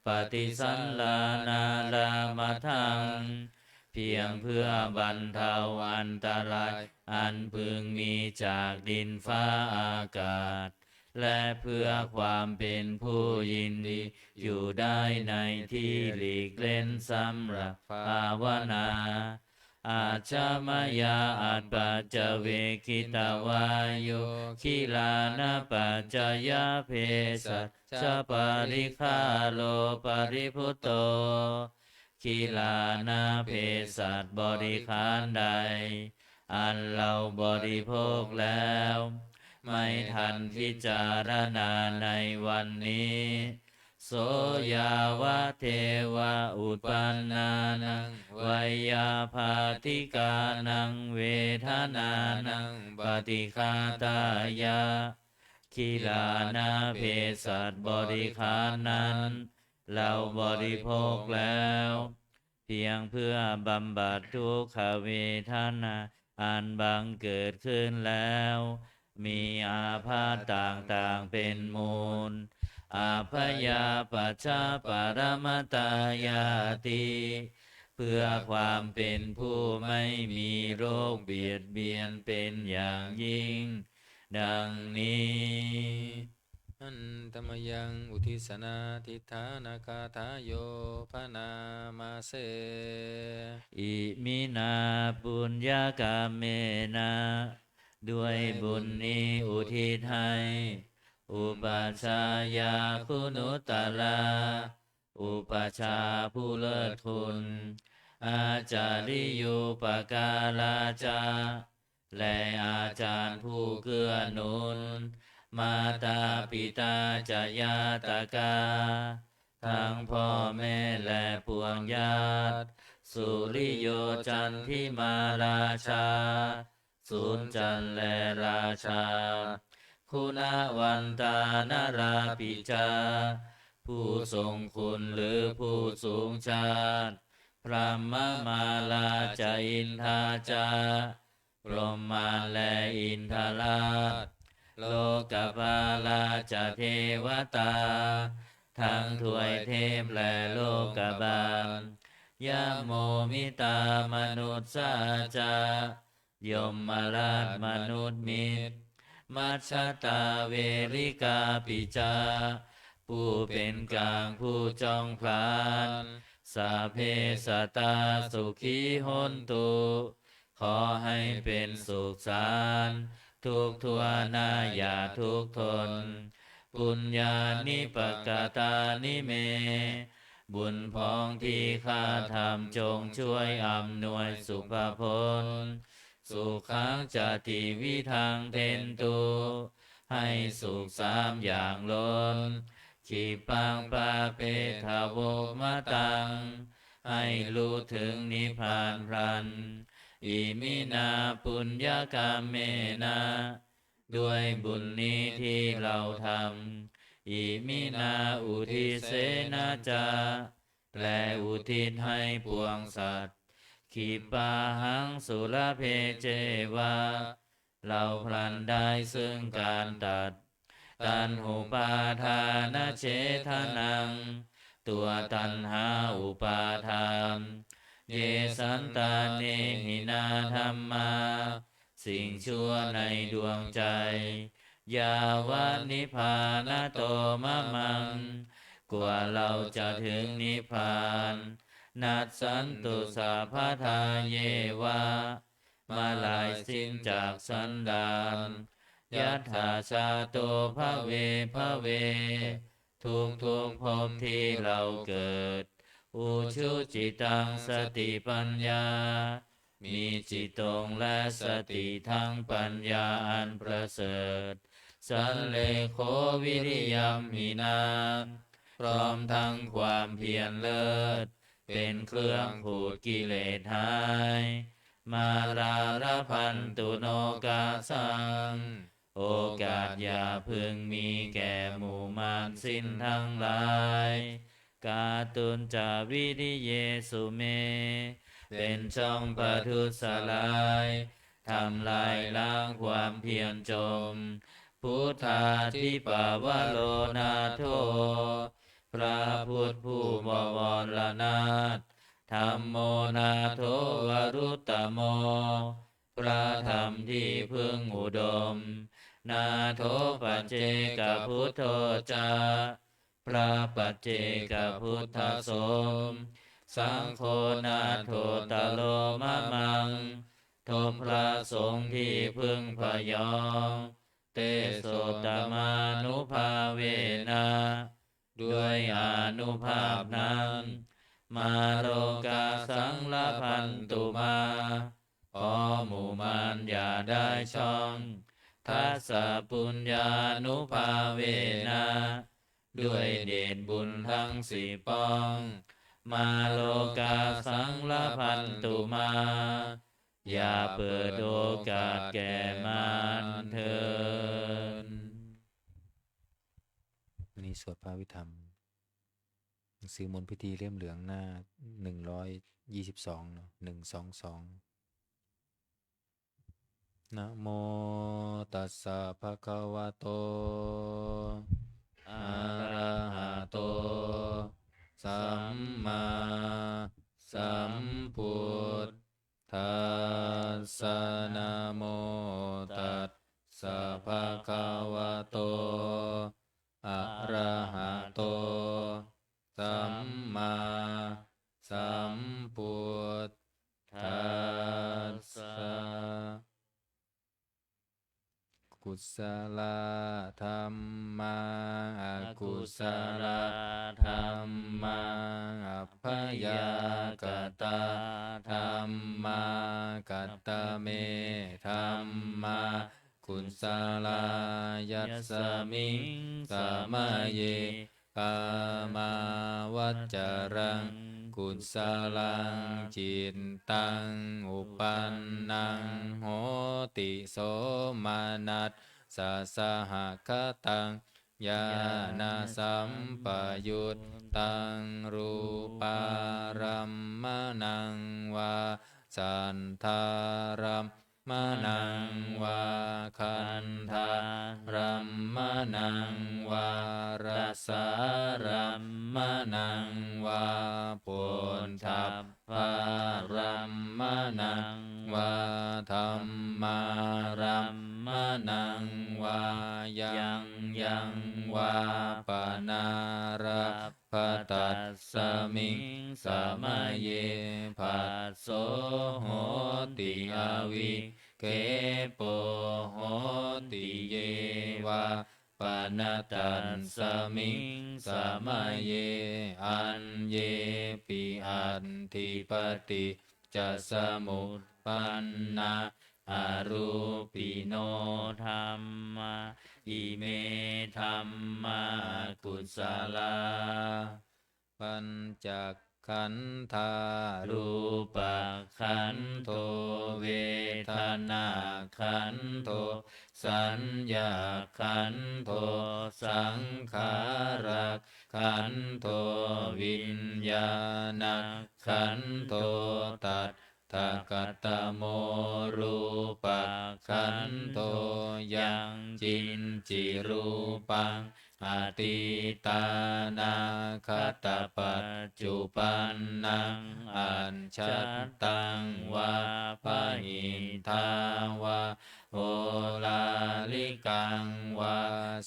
paṭisallānārāmatthaṃ เพียงเพื่อบรรเทาอันตรายอันพึงมีจากดินฟ้าอากาศ และเพื่อความเป็นผู้ยินดีอยู่ได้ในที่หลีกเล่นสำหรับภาวนา Ajja mayā apaccavekkhitvā yo gilānapaccayabhesajjaparikkhāro paribhutto กิลานะเภสัชบริขารใด อันเราบริโภคแล้ว ไม่ทันพิจารณาในวันนี้ So yāvadeva uppannānaṃ veyyābādhikānaṃ vedanānaṃ paṭighātāya กิลานะเภสัชบริขารนั้น เราบริโภคแล้ว เพียงเพื่อบำบัดทุกขเวทนาอันบังเกิดขึ้นแล้ว มีอาพาธต่างๆเป็นมูล Abyāpajjhaparamatāyāti เพื่อความเป็นผู้ไม่มีโรคเบียดเบียนเป็นอย่างยิ่ง ดังนี้ Handa mayaṃ uddissanādhiṭṭhānagāthāyo bhaṇāma se. Iminā puññakammena ด้วยบุญนี้อุทิศให้ upajjhāyā guṇuttarā อุปัชฌาย์ผู้เลิศคุณ ācariyūpakālā ca และอาจารย์ผู้เกื้อหนุน mātā pitā ca ñātakā ทั้งพ่อแม่และปวงญาติ suriyo candimā rājā สุริจันทร์และราชา guṇavantā narāpi ca ผู้ทรงคุณหรือผู้สูงชาติ brahmamārā ca indā ca brahmā และอินทราช lokapālā ca devatā ทั้งทวยเทพและโลกบาล yamo mittā manussā ca ยมราชมนุษย์มิตร majjhattā verikāpi ca ผู้เป็นกลางผู้จ้องผลาญ sabbe sattā sukhī hontu ขอให้เป็นสุขสันต์ทุกทั่วหน้าอย่าทุกข์ทน puññāni pakatāni me บุญพ้องที่ข้าทำจงช่วยอำนวยสุภพล sukhañca tividhaṃ dentu ให้สุขสามอย่างล้น khippaṃ pāpetha vomataṃ ให้รู้ถึงนิพพานพลัน iminā puññakammena ด้วยบุญนี้ที่เราทำ iminā uddisena ca และอุทิศให้ปวงสัตว์ khippāhaṃ sulabhe ceva เราพลันได้ซึ่งการตัด taṇhupādānachedanaṃ ตัวตัณหาอุปาทาน Ye santāne hinā dhammā, สิ่งชั่วในดวงใจ yāva nibbānato mamaṃ, กว่าเราจะถึงนิพพาน nassantu sabbadā yeva, เมื่อลายสิ้นจากสันดาน yattha jāto bhave bhave, ทุกๆ ภพที่เราเกิด ujucittaṃ satipaññā, มีจิตตรงและสติทั้งปัญญาอันประเสริฐ sallekho viriyamhinā, พร้อมทั้งความเพียรเลิศ เป็นเครื่องขูดกิเลสหาย mārā labhantu nokāsaṃ, โอกาสอย่าพึงมีแก่หมู่มารสิ้นทั้งหลาย kātuñca viriyesu me, เป็นช่องประทุษร้าย ทำลายล้างความเพียรจม buddhādhipavaro nātho, พระพุทธผู้บวรนาถ dhammo nātho varuttamo, พระธรรมที่พึ่งอุดม nātho paccekabuddho ca, พระปัจเจกพุทธสม saṅgho nāthottaro mamaṃ, ทบพระสงฆ์ที่พึ่งพยอง tesottamānubhāvena, ด้วยอานุภาพนั้น mārokāsaṃ labhantu mā, ขอหมู่มารอย่าได้ช่อง dasapuññānubhāvena, ด้วยเดชบุญทั้งสี่ป้อง mārokāsaṃ labhantu mā, อย่าเปิดโอกาสแก่มารเถิด วันนี้สวดพระอภิธรรม หนังสือมนต์พิธีเล่มเหลืองหน้าหนึ่งร้อยยี่สิบสองเนาะ หนึ่งสองสอง Namo tassa bhagavato arahato sammāsambuddhassa. Namo tassa bhagavato arahato sammāsambuddhassa. Kusalā dhammā, akusalā dhammā, abyākatā dhammā, katame dhammā kusalā. Yasmiṃ samaye kāmāvacaraṃ kusalaṃ cittaṃ uppannaṃ hoti somanassasahagataṃ ñāṇasampayuttaṃ rūpārammaṇaṃ vā saddāram maṇaṃ vā gandhārammaṇaṃ vā rasārammaṇaṃ vā phoṭṭhabbārammaṇaṃ vā dhammārammaṇaṃ vā yaṃ yaṃ vā panārab bha tasmiṃ samaye phasso hoti avikkhepo hoti ye vā pana tasmiṃ samaye aññepi atthi paṭiccasamuppannā arūpino dhammā ime dhammā akusalā. Pañcakkhandhā rūpakkhandho vedanākkhandho saññākkhandho saṅkhārakkhandho viññāṇakkhandho tat tha katamo rūpakkhandho yaṅkiñci rūpaṃ atītānāgatapaccupannaṃ ajjhattaṃ vā bahiddhā vā oḷārikaṃ vā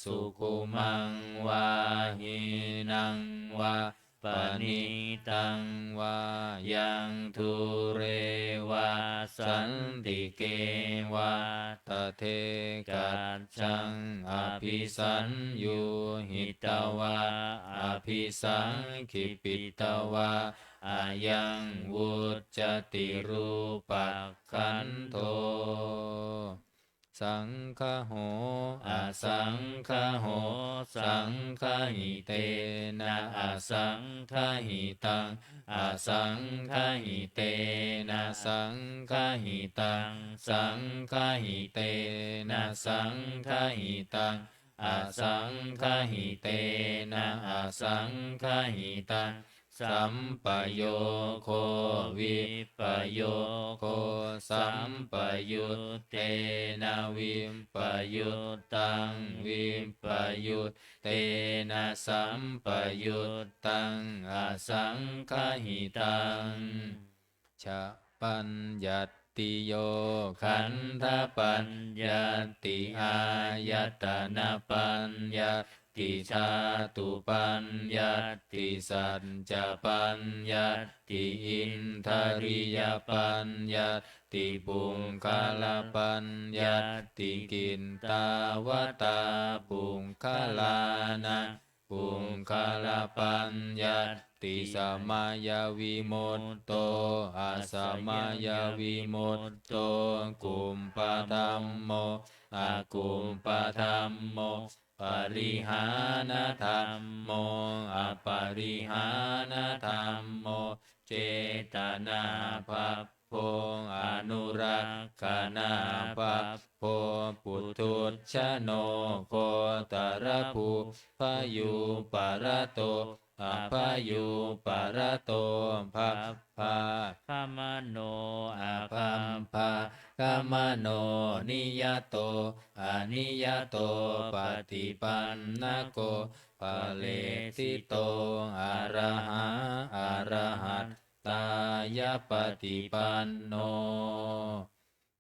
sukhumaṃ vā hīnaṃ vā paṇītaṃ vā yaṃ dūre vā santike vā tadekajjhaṃ abhisaññūhitvā abhisaṅkhipitvā ayaṃ vuccati rūpakkhandho. Saṅgaho asaṅgaho saṅgahitena asaṅgahitaṃ asaṅgahitena saṅgahitaṃ saṅgahitena saṅgahitaṃ asaṅgahitena asaṅgahitaṃ sampayogo vippayogo sampayuttena vippayuttaṃ vippayuttena sampayu ttaṃ asaṅgahitaṃ. Cha paññattiyo khandhapaññatti āyatanapaññatti dhātupaññatti saccapaññatti indriyapaññatti puggalapaññatti. Kittāvatā puggalānaṃ puggalapaññatti? Samayavimutto asamayavimutto kuppadhammo akuppadhammo parihānadhammo aparihānadhammo cetanābhabbo anurakkhanābhabbo puthujjano gotrabhū bhayūparato abhayūparato bhabbāgamano abhabbāgamano niyato aniyato paṭipannako phaleṭṭhito arahā arahattāya paṭipanno.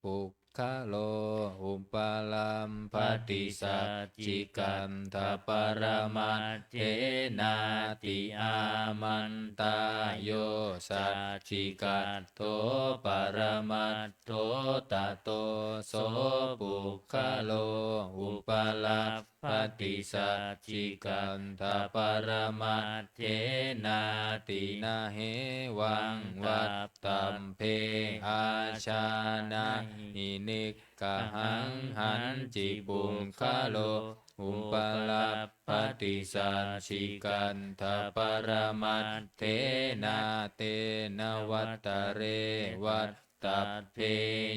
Puggalo upalabbhati saccikaṭṭhaparamaṭṭhenāti? Āmantā. Yo saccikaṭṭho paramaṭṭho tato so puggalo upalabbhati saccikaṭṭhaparamat ṭṭhenāti? Na hevaṃ vattabbe. Ājānāhi niggahaṃ. Hañci puggalo upalabbhati saccikaṭṭhaparamat ṭṭhenā tena vattare vat tabbe.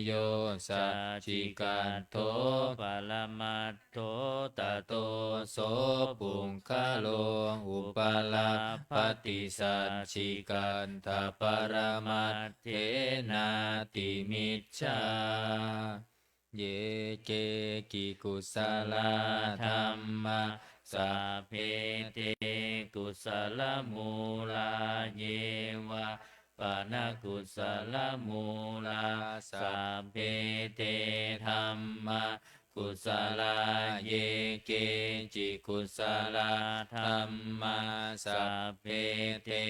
Yo saccikaṭṭho paramaṭṭho tato so puggalo upalabbhati saccikaṭṭhaparamat ṭṭhenāti micchā. Ye keci kusalā dhammā sabbe te kusalamūlā. Ye vā pana kusalamūlā sabbe te dhammā kusalā. Ye keci kusalā dhammā sabbe te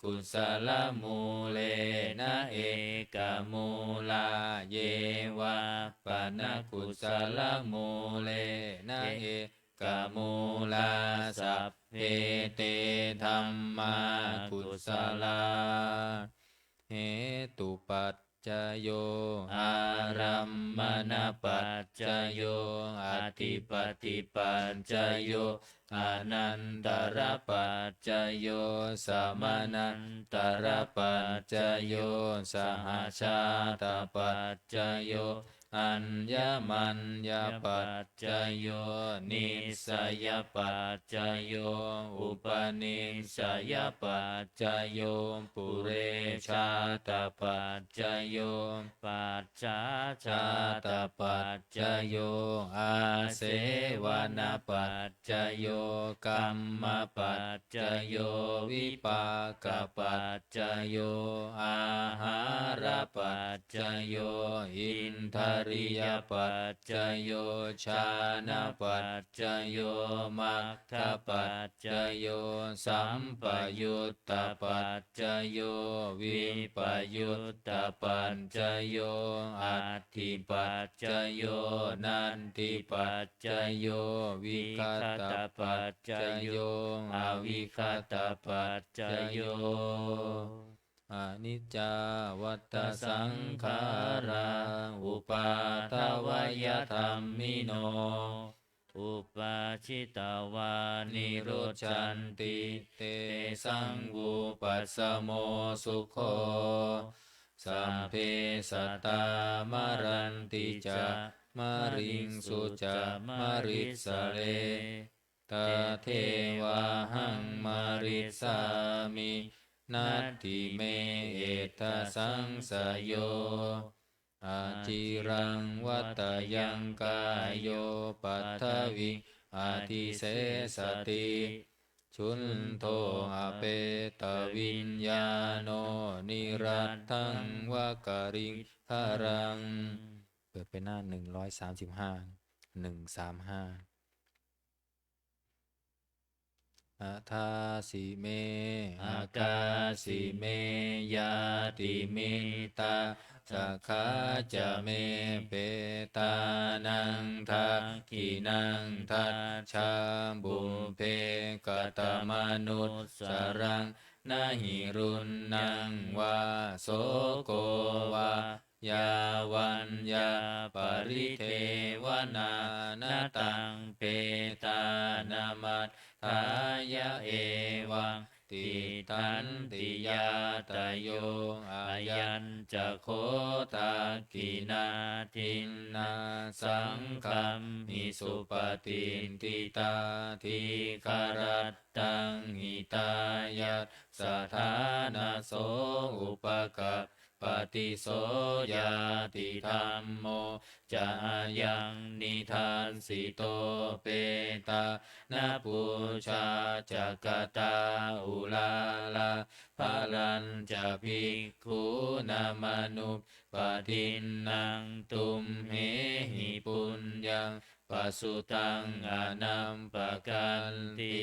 kusalamūlena ekamūlā. Ye vā pana kusalamūlena e kamūlā sabbe te dhammā kusalā. Hetupaccayo ārammaṇapaccayo adhipatipaccayo anantarapaccayo samanantarapaccayo sahajātapaccayo aññamaññapaccayo, nissayapaccayo, upanissayapaccayo, purejātapaccayo, pacchājātapaccayo, āsevanapaccayo, kammapaccayo, vipākapaccayo, āhārapaccayo, indriyapaccayo, jhānapaccayo, maggapaccayo, sampayuttapaccayo, vippayuttapaccayo, atthipaccayo, natthipaccayo, vigatapaccayo, avigatapaccayo. Aniccā vata saṅkhārā, uppādavayadhammino, uppajjitvā nirujjhanti, tesaṃ vūpasamo sukho. Sabbe sattā maranti ca, mariṃsu ca marissare, tathevāhaṃ marissāmi, natthi me ettha saṃsayo. Aciraṃ vata yaṃ kāyo, paṭhaviṃ adhisessati, chuddho apetaviññāṇo, niratthaṃva kaliṅgaraṃ. เปิดไปหน้า หนึ่งร้อยสามสิบห้า หนึ่งสามห้า Adāsi me akāsi me, ñātimittā sakhā ca me, petānaṃ dakkhiṇaṃ dajjā, pubbe katamanussaraṃ. Na hi ruṇṇaṃ vā soko vā, yā vaññā paridevanā, na taṃ petānamatthāya, evaṃ tiṭṭhanti ñātayo. Ayañca kho dakkhiṇā dinnā, saṅghamhi supatiṭṭhitā, dīgharattaṃ hitāyassa, ṭhānaso upaka ppati. So ñātidhammo ca ayaṃ nidassito, petāna pūjā ca katā uḷārā, balañca bhikkhūnamanuppadinnaṃ, tumhehi puññaṃ pasutaṃ anappakanti.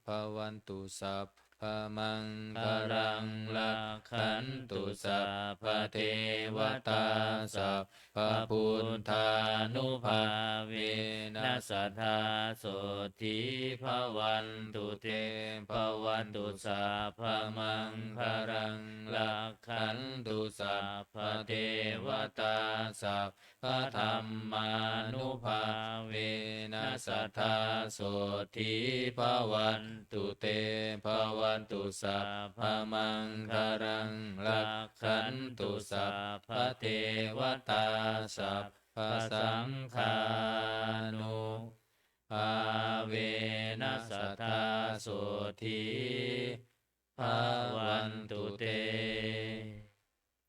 Bhavatu sab bamaṅgalaṃ, rakkhantu sabbadevatā, sabbabuddhānubhāvena, sadā sotthī bhavantu te. Bhavatu sabbamaṅgalaṃ, rakkhantu sabbadevatā, sab badhammānubhāvena, sadā sotthī bhavantu te. Bhavatu sabbamaṅgalaṃ, rakkhantu sabbadevatā, sabbasaṅghānubhāvena, sadā sotthī bhavantu te.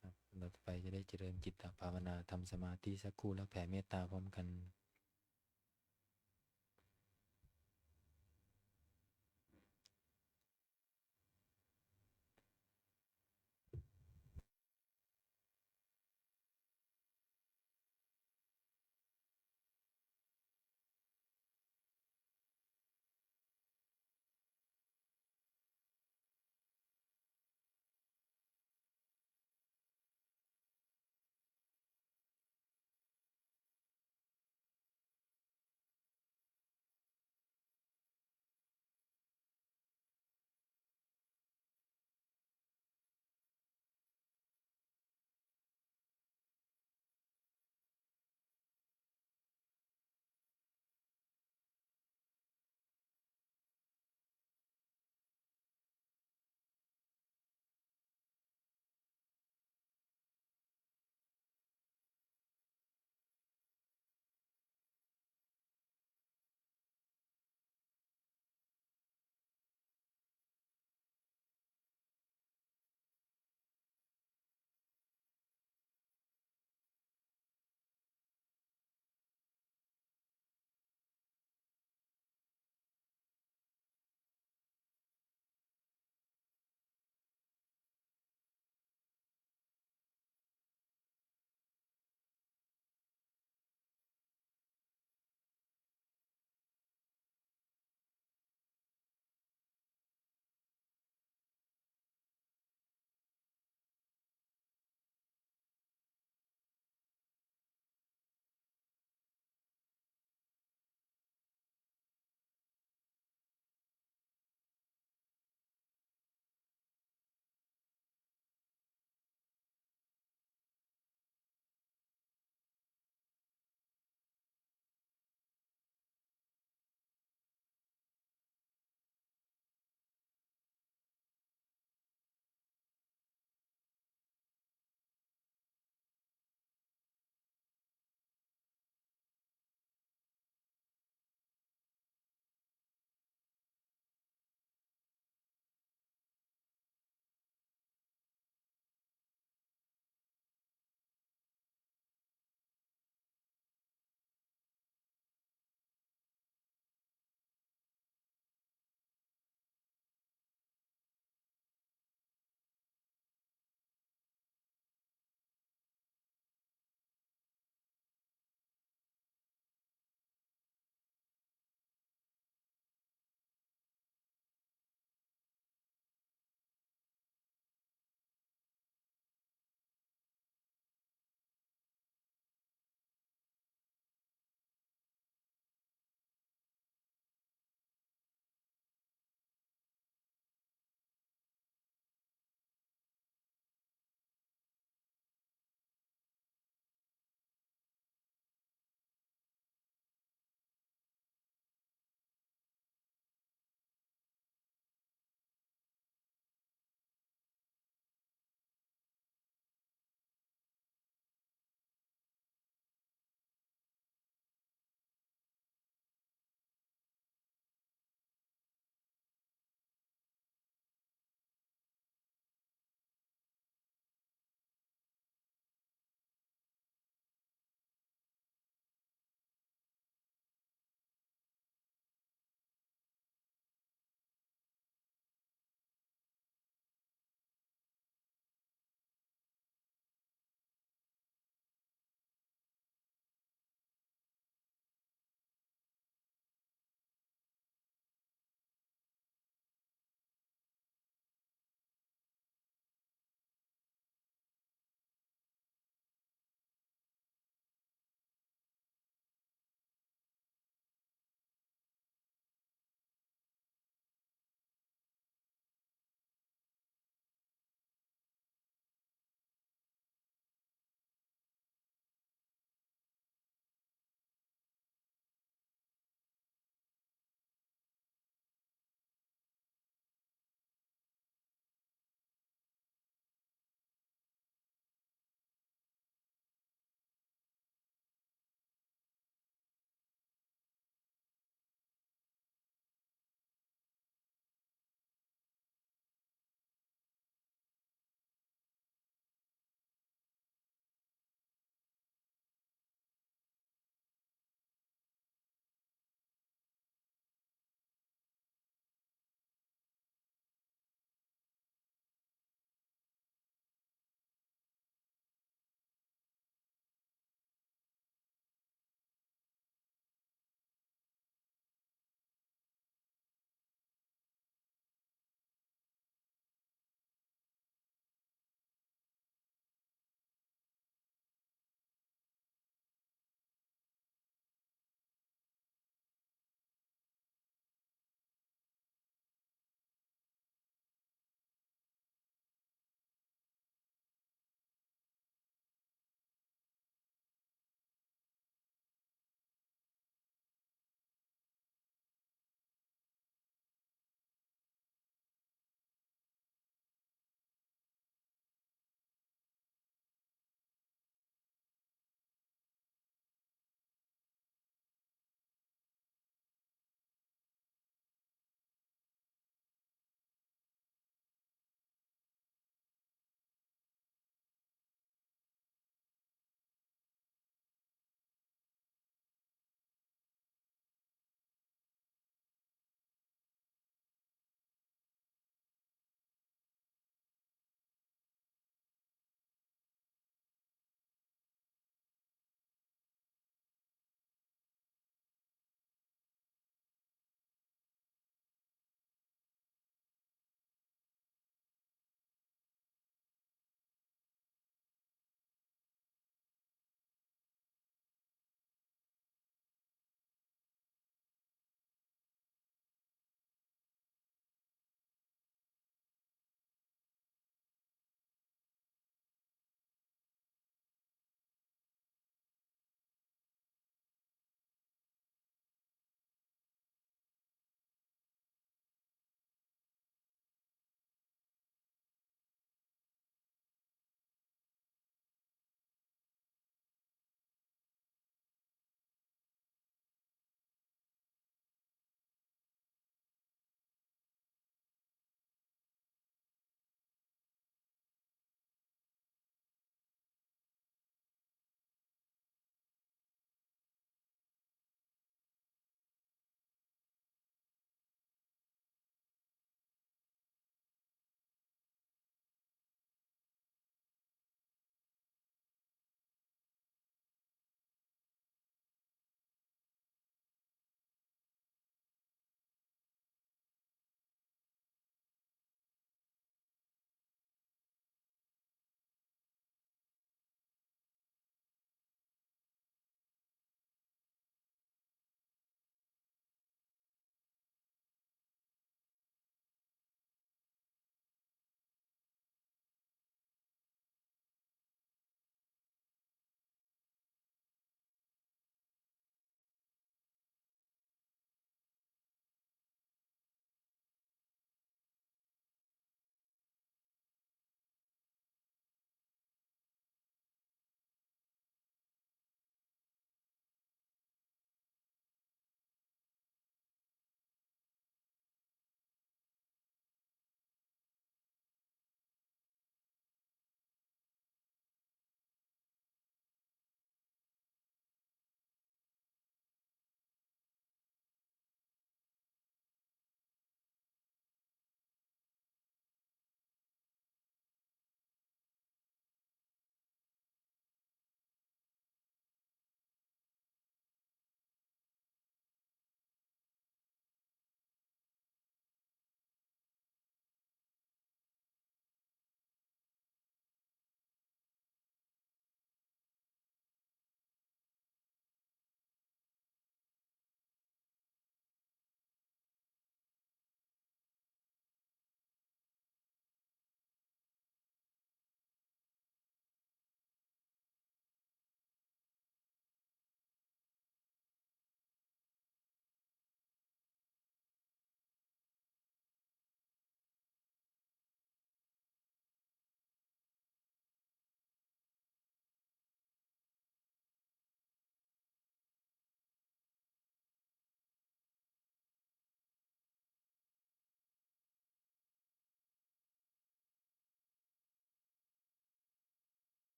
ครับ เราต่อไปจะได้เจริญจิตตภาวนา ทำสมาธิสักครู่ แล้วแผ่เมตตาพร้อมกัน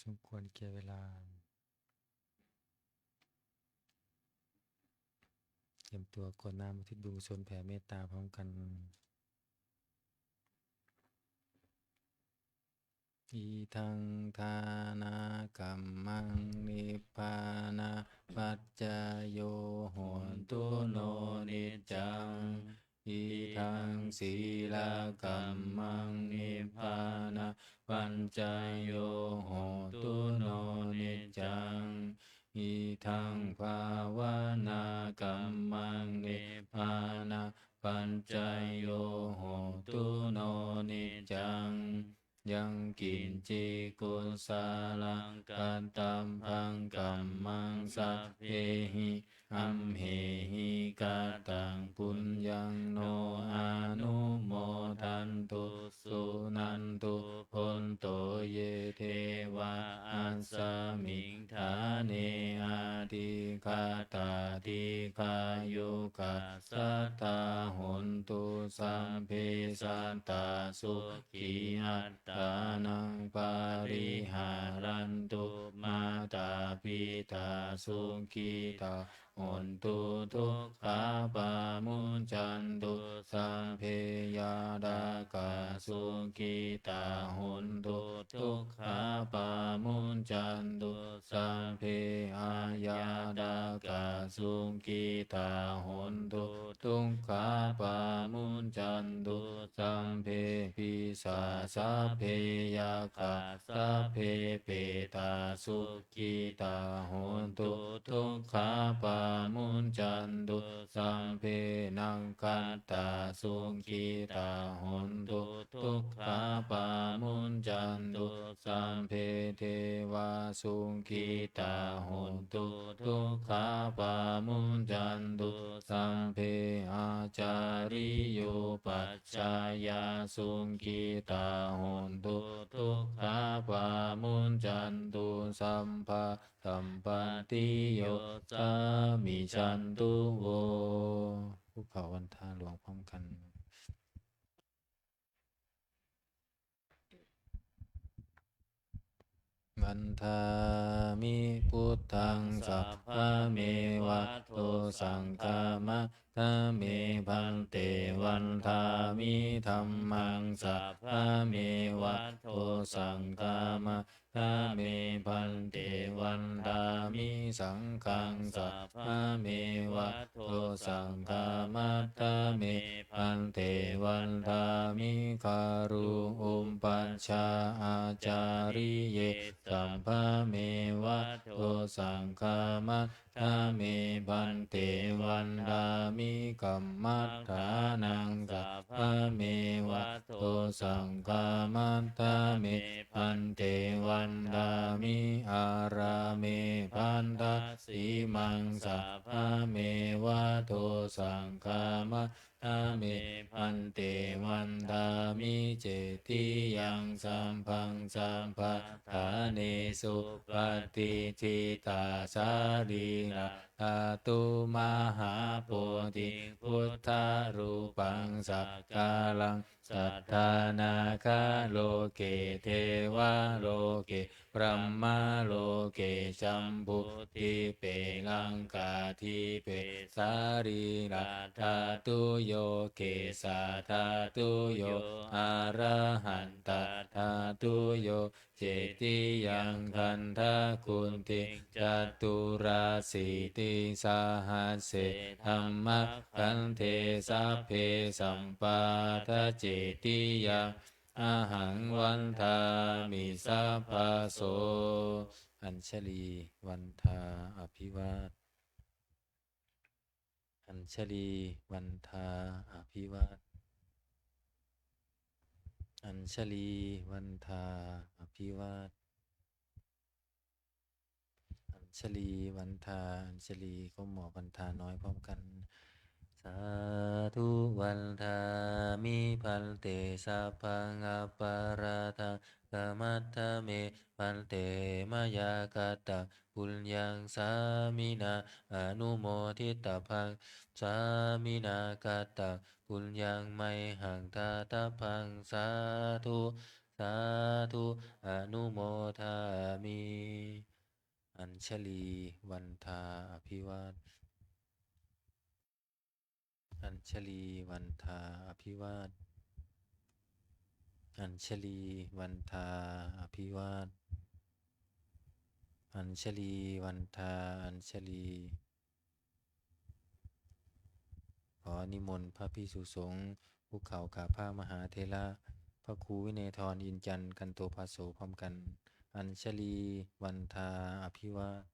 สมควรแก่เวลา เตรียมตัวกรวดน้ำอุทิศบุญกุศลแผ่เมตตาพร้อมกัน Idaṃ dānakammaṃ nibbānapaccayo hotu no niccaṃ. Idaṃ sīlakammaṃ nibbānapaccayo hotu no niccaṃ. Idaṃ bhāvanākammaṃ nibbānapaccayo hotu no niccaṃ. Yaṃ kiñci kusalaṃ kattabbaṃ kammaṃ sabbehi amhehi kataṃ puññaṃ no anumodantu suṇantu bhonto ye devā asmiṃ ṭhāne adhigatā dīghāyukā sadā hontu sabbe sattā sukhī attānaṃ pariharantu mātā pitā sukhitā hontu dukkhā pamuccantu sabbe ñātakā sukhitā hontu dukkhā pamuccantu sabbe aññātakā sukhitā hontu dukkhā pamuccantu sabbe pisā sabbe yakkhā sabbe petā sukhitā hontu dukkhā pamuccantu sabbe nakkhattā sukhitā hontu dukkhā pamuccantu sabbe devā sukhitā hontu dukkhā pamuccantu sabbe ācariyūpac jayā sukhitā hontu dukkhā pamuccantu sabbā sampattiyo samijjhantu vo. คุกเข่าวันทาหลวงพร้อมกัน Vandāmi buddhaṃ sabbameva dosaṃ khamatha me bhante. Vandāmi dhammaṃ sabbameva dosaṃ khamatha me bhante. Vandāmi saṅghaṃ sabbameva dosaṃ khamatha me bhante. Vandāmi guru upajjhāyācariye sabbameva dosaṃ khamatha me bhante. Vandāmi kammaṭṭhānaṃ sabbameva dosaṃ khamatha me bhante. Vandāmi ārāme bhaddasīmaṃ sabbameva dosaṃ khamatha me bhante. Vandāmi cetiyaṃ sabbaṃ sabbaṭṭhānesu patiṭṭhitā sarīradhātu mahābodhiṃ buddharūpaṃ sakalaṃ sadā nāgaloke devaloke brahmaloke jambudīpelaṅkadīpe sarīradhātuyo kesadhātuyo arahatadhātuyo cetiyaṃ gandhakuṭiṃ caturāsītisahasсе dhammakkhandhe sabbe sappādacetiyaṃ ahaṃ vandāmi sabbaso. Añjalī vandā abhivād. Añjalī vandā abhivād. Añjalī vandā abhivād. Añjalī vandā añjalī ก้มหมอบวันทาน้อยพร้อมกัน Sādhu vandāmi bhante sabbaṃ aparādhaṃ khamatha me bhante mayā kataṃ puññaṃ sāminā anumoditabbaṃ sāminā kataṃ puññaṃ mayhaṃ dātabbaṃ sādhu Sādhu anumodāmi. Añjalī vandā abhivād. Añjalī vandā abhivād. Añjalī vandā abhivād. Añjalī vandā añjalī. ขอนิมนต์พระภิกษุสงฆ์คุกเข่ากราบพระมหาเถระ พระครูวินัยธร อินทร์จันทร์ กันโตภาโส พร้อมกัน Añjalī vandā abhivād.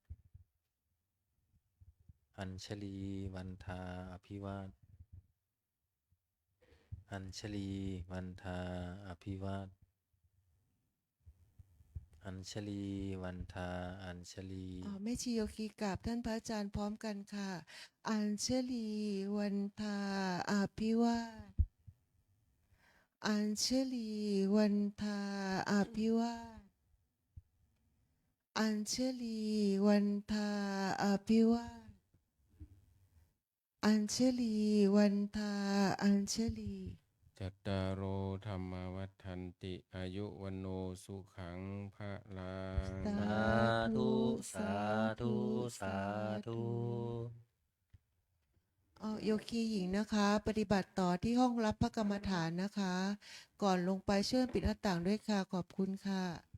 Añjalī vandā abhivād. Añjalī vandā abhivād. Añjalī vandā añjalī. อ๋อ แม่ชีโยคีกราบท่านพระอาจารย์พร้อมกันค่ะ Añjalī vandā abhivād. Añjalī vandā abhivād. Añjalī vandā abhivād. Añjalī vandā añjalī. Cattāro dhammā vaḍḍhanti, āyu vaṇṇo sukhaṃ balaṃ. Sādhu, sādhu, sādhu. อ๋อ โยคีหญิงนะคะ ปฏิบัติต่อที่ห้องรับพระกรรมฐานนะคะ ก่อนลงไปช่วยปิดหน้าต่างด้วยค่ะ ขอบคุณค่ะ